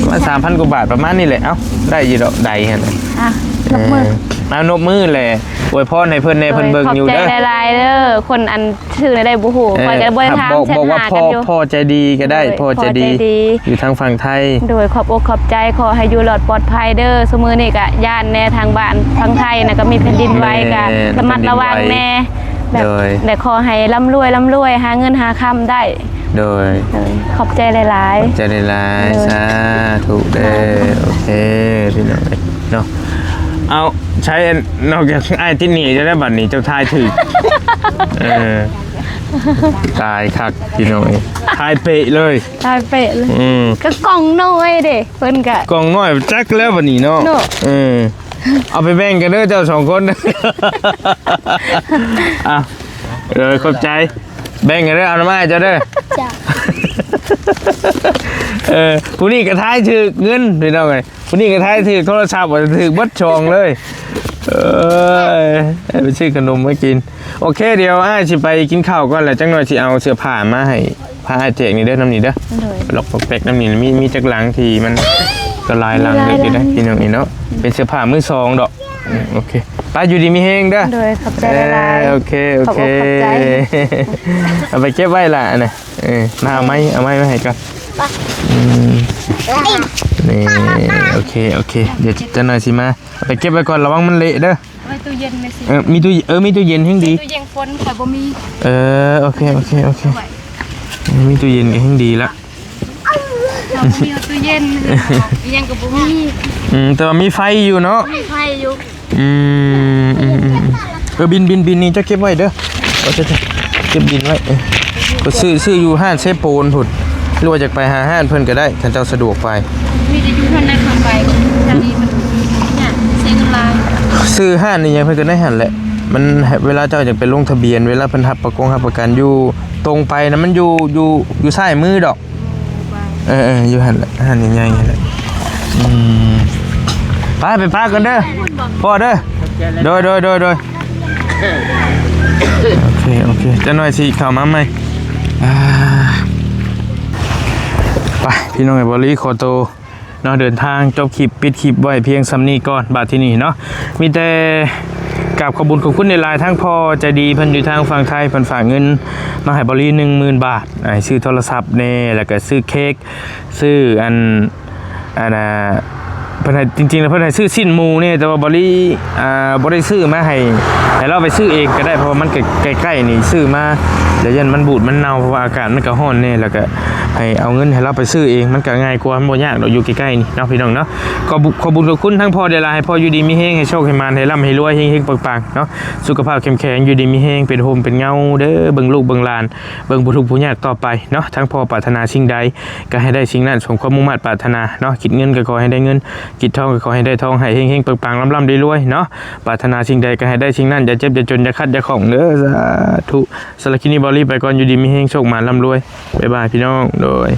ປະມານສາມພັນກວ່າບາດ ປະມານນີ້ແຫຼະ. ເອົ້າ ໄດ້ຢູ່ດອກ ໄດ້ຫັ້ນ. ອ່ະ ນົບມື ເອີ ເອົາ ນົບມືແຫຼະ ອວຍພອນໃຫ້ເພິ່ນແດ່ ເພິ່ນເບິ່ງຢູ່ເດີ. ໂດຍ ຂອບໃຈຫຼາຍໆເດີ ຄົນອັນ ຖືໄດ້ບໍ່ຮູ້ ເອີ ຂ້ອຍກໍບໍ່ໄດ້ຖາມ ບອກ ບອກວ່າ ແຊັດຫາກັນຢູ່ ພໍ່ໃຈດີກໍໄດ້ ໂດຍ ພໍ່ໃຈດີ ພໍ່ໃຈດີ ຢູ່ທາງຝັ່ງໄທ. ໂດຍ ຂອບອົກຂອບໃຈ ຂໍໃຫ້ຢູ່ລອດປອດໄພເດີ. ຊຸມື້ນີ້ກໍຢ້ານແດ່ ທາງບ້ານຝັ່ງໄທນະ ກໍມີແຜ່ນດິນໄຫວ ແມ່ນ ກໍລະມັດລະວັງແດ່ ແບບ ໂດຍ ແລະ ຂໍໃຫ້ລ່ຳລວຍ ລ່ຳລວຍ ຫາເງິນຫາຄຳໄດ້. ໂດຍ ໂດຍ ຂອບໃຈຫຼາຍໆ ຂອບໃຈຫຼາຍໆ ໂດຍ ສາທຸເດີ. ໂອເຄ ພີ່ນ້ອງເອີຍເນາະ. ເອົາ ໃຊ້ ນອກຈາກອ້າຍຕິດໜີ້ແລ້ວ ບັດນີ້ເຈົ້າທາຍຖືກ. ເອີ ຕາຍຄັກພີ່ນ້ອງເອີຍ ທາຍເປະເລີຍ ທາຍເປະເລີຍ. ອືມ ກໍກ່ອງນ້ອຍເດ້ ເພິ່ນກໍ ກ່ອງນ້ອຍ ຈັກແລ້ວບັດນີ້ເນາະ ເນາະ. ເອີ ເອົາໄປແບ່ງກັນເດີເຈົ້າສອງຄົນ. ອ່ະ ເອີ ຂອບໃຈ ແບ່ງກັນເດີ ເອົານຳອ້າຍເຈົ້າເດີ. ເຈົ້າ ເອີ ຜູ້ນີ້ກໍທາຍຖືກເງິນພີ່ນ້ອງເອີຍ ຜູ້ນີ້ກໍທາຍຖືກໂທລະສັບ ຖືກເບິດຊ່ອງເລີຍ. ເອີຍ ໄປຊື້ຂະໜົມມາກິນ. ໂອເຄ ດຽວອ້າຍຊິໄປກິນເຂົ້າກ່ອນ ແລ້ວຈັກໜ່ອຍຊິເອົາເສື້ອຜ້າມາໃຫ້ ພາອ້າຍແຈກນີ້ເດີ ນຳນີ້ເດີ. ໂດຍ ລັອກປັອກແປັກນຳນີ້ ມີ ມີຈັກຫຼັງທີ່ມັນ ກໍຫຼາຍຫຼັງເດີພີ່ນ້ອງເອີຍເນາະ ເປັນເສື້ອຜ້າມືສອງດອກ. ໂອເຄ ໄປ ຢູ່ດີມີແຮງເດີ. ໂດຍ ຂອບໃຈຫຼາຍໆ ເອີ ໂອເຄ ໂອເຄ ຂອບອົກຂອບໃຈ. ເອົາໄປເກັບໄວ້ລະ ອັນນັ້ນ ເອີ ມາເອົາໄມ້ ເອົາໄມ້ມາໃຫ້ກ່ອນ. ອືມ ນີ້ ໂອເຄ ໂອເຄ ດຽວຈັກໜ່ອຍຊິມາ ເອົາໄປເກັບໄວ້ກ່ອນ ລະວັງມັນເລະເດີ. ໄວ້ຕູ້ເຢັນແມ່ຊິ ເອີ ມີຕູ້ ເອີ ມີຕູ້ເຢັນແຮງດີ. ຕູ້ເຢັນຝົນຂ້ອຍບໍ່ມີ. ເອີ ໂອເຄ ໂອເຄ ໂອເຄ ມີຕູ້ເຢັນກໍແຮງດີລະ. ເຮົາບໍ່ມີຕູ້ເຢັນ ອີ່ຫຍັງກໍບໍ່ມີ. ອືມ ແຕ່ວ່າມີໄຟຢູ່ເນາະ ມີໄຟຢູ່. ອືມ ອືມ ອືມ ເອີ ບິນ ບິນ ບິນນີ້ເຈົ້າເກັບໄວ້ເດີ ເອົາ ເກັບບິນໄວ້. ເອີ ກໍຊື້ ຊື້ຢູ່ຮ້ານເຊໂປນພຸ້ນ ຫຼືວ່າຢາກໄປຫາຮ້ານເພິ່ນກໍໄດ້ ຄັນເຈົ້າສະດວກໄປ. ມີແຕ່ຢູ່ທາງໃນເຂົ້າໄປ ທາງນີ້ມັນຍາກ ເສຍເງິນຫຼາຍ. ຊື້ຮ້ານອີ່ຫຍັງເພິ່ນກໍໄດ້ຫັ້ນແຫຼະ ມັນ ເວລາເຈົ້າຢາກໄປລົງທະບຽນ ເວລາເພິ່ນຮັບປະກົງຮັບປະກັນ ຢູ່ຕົງໄປນະ ມັນຢູ່ ຢູ່ ຢູ່ຊ້າຍມືດອກ. ເອີ ເອີ ຢູ່ຫັ້ນແຫຼະ ຮ້ານໃຫຍ່ໆຫັ້ນແຫຼະ. ອືມ ໄປ ໄປປະກັນເດີ ພໍ້ເດີ. ໂດຍ ໂດຍ ໂດຍ ໂດຍ ໂອເຄ ໂອເຄ ຈັກໜ່ອຍຊິເຂົ້າມາໃໝ່. ອ່າ ໄປ ພີ່ນ້ອງເອີຍ ບໍລີຂໍໂຕເນາະ ເດີນທາງ ຈົບຄລິບ ປິດຄລິບໄວ້ພຽງສ່ຳນີ້ກ່ອນ. ບາດທີນີ້ເນາະ ມີແຕ່ກາບຂອບບຸນຂອບຄຸນຫຼາຍໆ ທັງພໍ່ໃຈດີເພິ່ນຢູ່ທາງຝັ່ງໄທ ເພິ່ນຝາກເງິນມາໃຫ້ບໍລີໜຶ່ງໝື່ນບາດ ໃຫ້ຊື້ໂທລະສັບແດ່ ແລ້ວກໍຊື້ເຄ້ກ ຊື້ອັນ ອັນນ່າ ເພິ່ນໃຫ້ ຈິງໆ ແລ້ວເພິ່ນໃຫ້ຊື້ຊີ້ນໝູແດ່ ແຕ່ວ່າບໍລີ ອ່າ ບໍ່ໄດ້ຊື້ມາໃຫ້ ໃຫ້ລາວໄປຊື້ເອງກໍໄດ້ ເພາະວ່າມັນກໍໃກ້ໆ ນີ້ ຊື້ມາແລ້ວຢ້ານມັນບູດມັນເນົ່າ ເພາະວ່າອາກາດມັນກໍຮ້ອນແດ່ ແລ້ວກໍໃຫ້ເອົາເງິນໃຫ້ລາວໄປຊື້ເອງ ມັນກໍງ່າຍກວ່າ ມັນບໍ່ຍາກດອກ ຢູ່ໃກ້ໆ ນີ້ເນາະ ພີ່ນ້ອງເນາະ. ຂໍບຸນ ຂອບບຸນຂອບຄຸນທັງພໍ່ຫຼາຍໆ ໃຫ້ພໍ່ຢູ່ດີມີແຮງ ໃຫ້ໂຊກໃຫ້ໝານ ໃຫ້ລ່ຳໃຫ້ລວຍ ເຮັງໆ ປັງໆ ເນາະ ສຸຂະພາບເຂັ້ມແຂງ ຢູ່ດີມີແຮງ ເປັນຮົ່ມເປັນເຫງົາເດີ ເບິ່ງລູກເບິ່ງຫຼານ ເບິ່ງຜູ້ທຸກຜູ້ຍາກຕໍ່ໄປເນາະ. ທັງພໍ່ປາດຖະໜາສິ່ງໃດ ກໍໃຫ້ໄດ້ສິ່ງນັ້ນ ສົມຄວາມມຸ່ງມາດປາດຖະໜາເນາະ. ຄິດເງິນກໍຂໍໃຫ້ໄດ້ເງິນ ຄິດທອງກໍຂໍໃຫ້ໄດ້ທອງ ໃຫ້ເຮັງໆ ປັງໆ ລ່ຳໆ ລວຍໆ ເນາະ. ປາດຖະໜາສິ່ງໃດກໍໃຫ້ໄດ້ສິ່ງນັ້ນ ຢ່າເຈັບ ຢ່າຈົນ ຢ່າຂັດ ຢ່າຂ້ອງເດີ ສາທຸ. ສຳລັບຄລິບນີ້ ເບົາລີໄປກ່ອນ ຢູ່ດີມີແຮງ ໂຊກໝານ ລ່ຳລວຍ ບາຍບາຍ ພີ່ນ້ອງ ໂດຍ.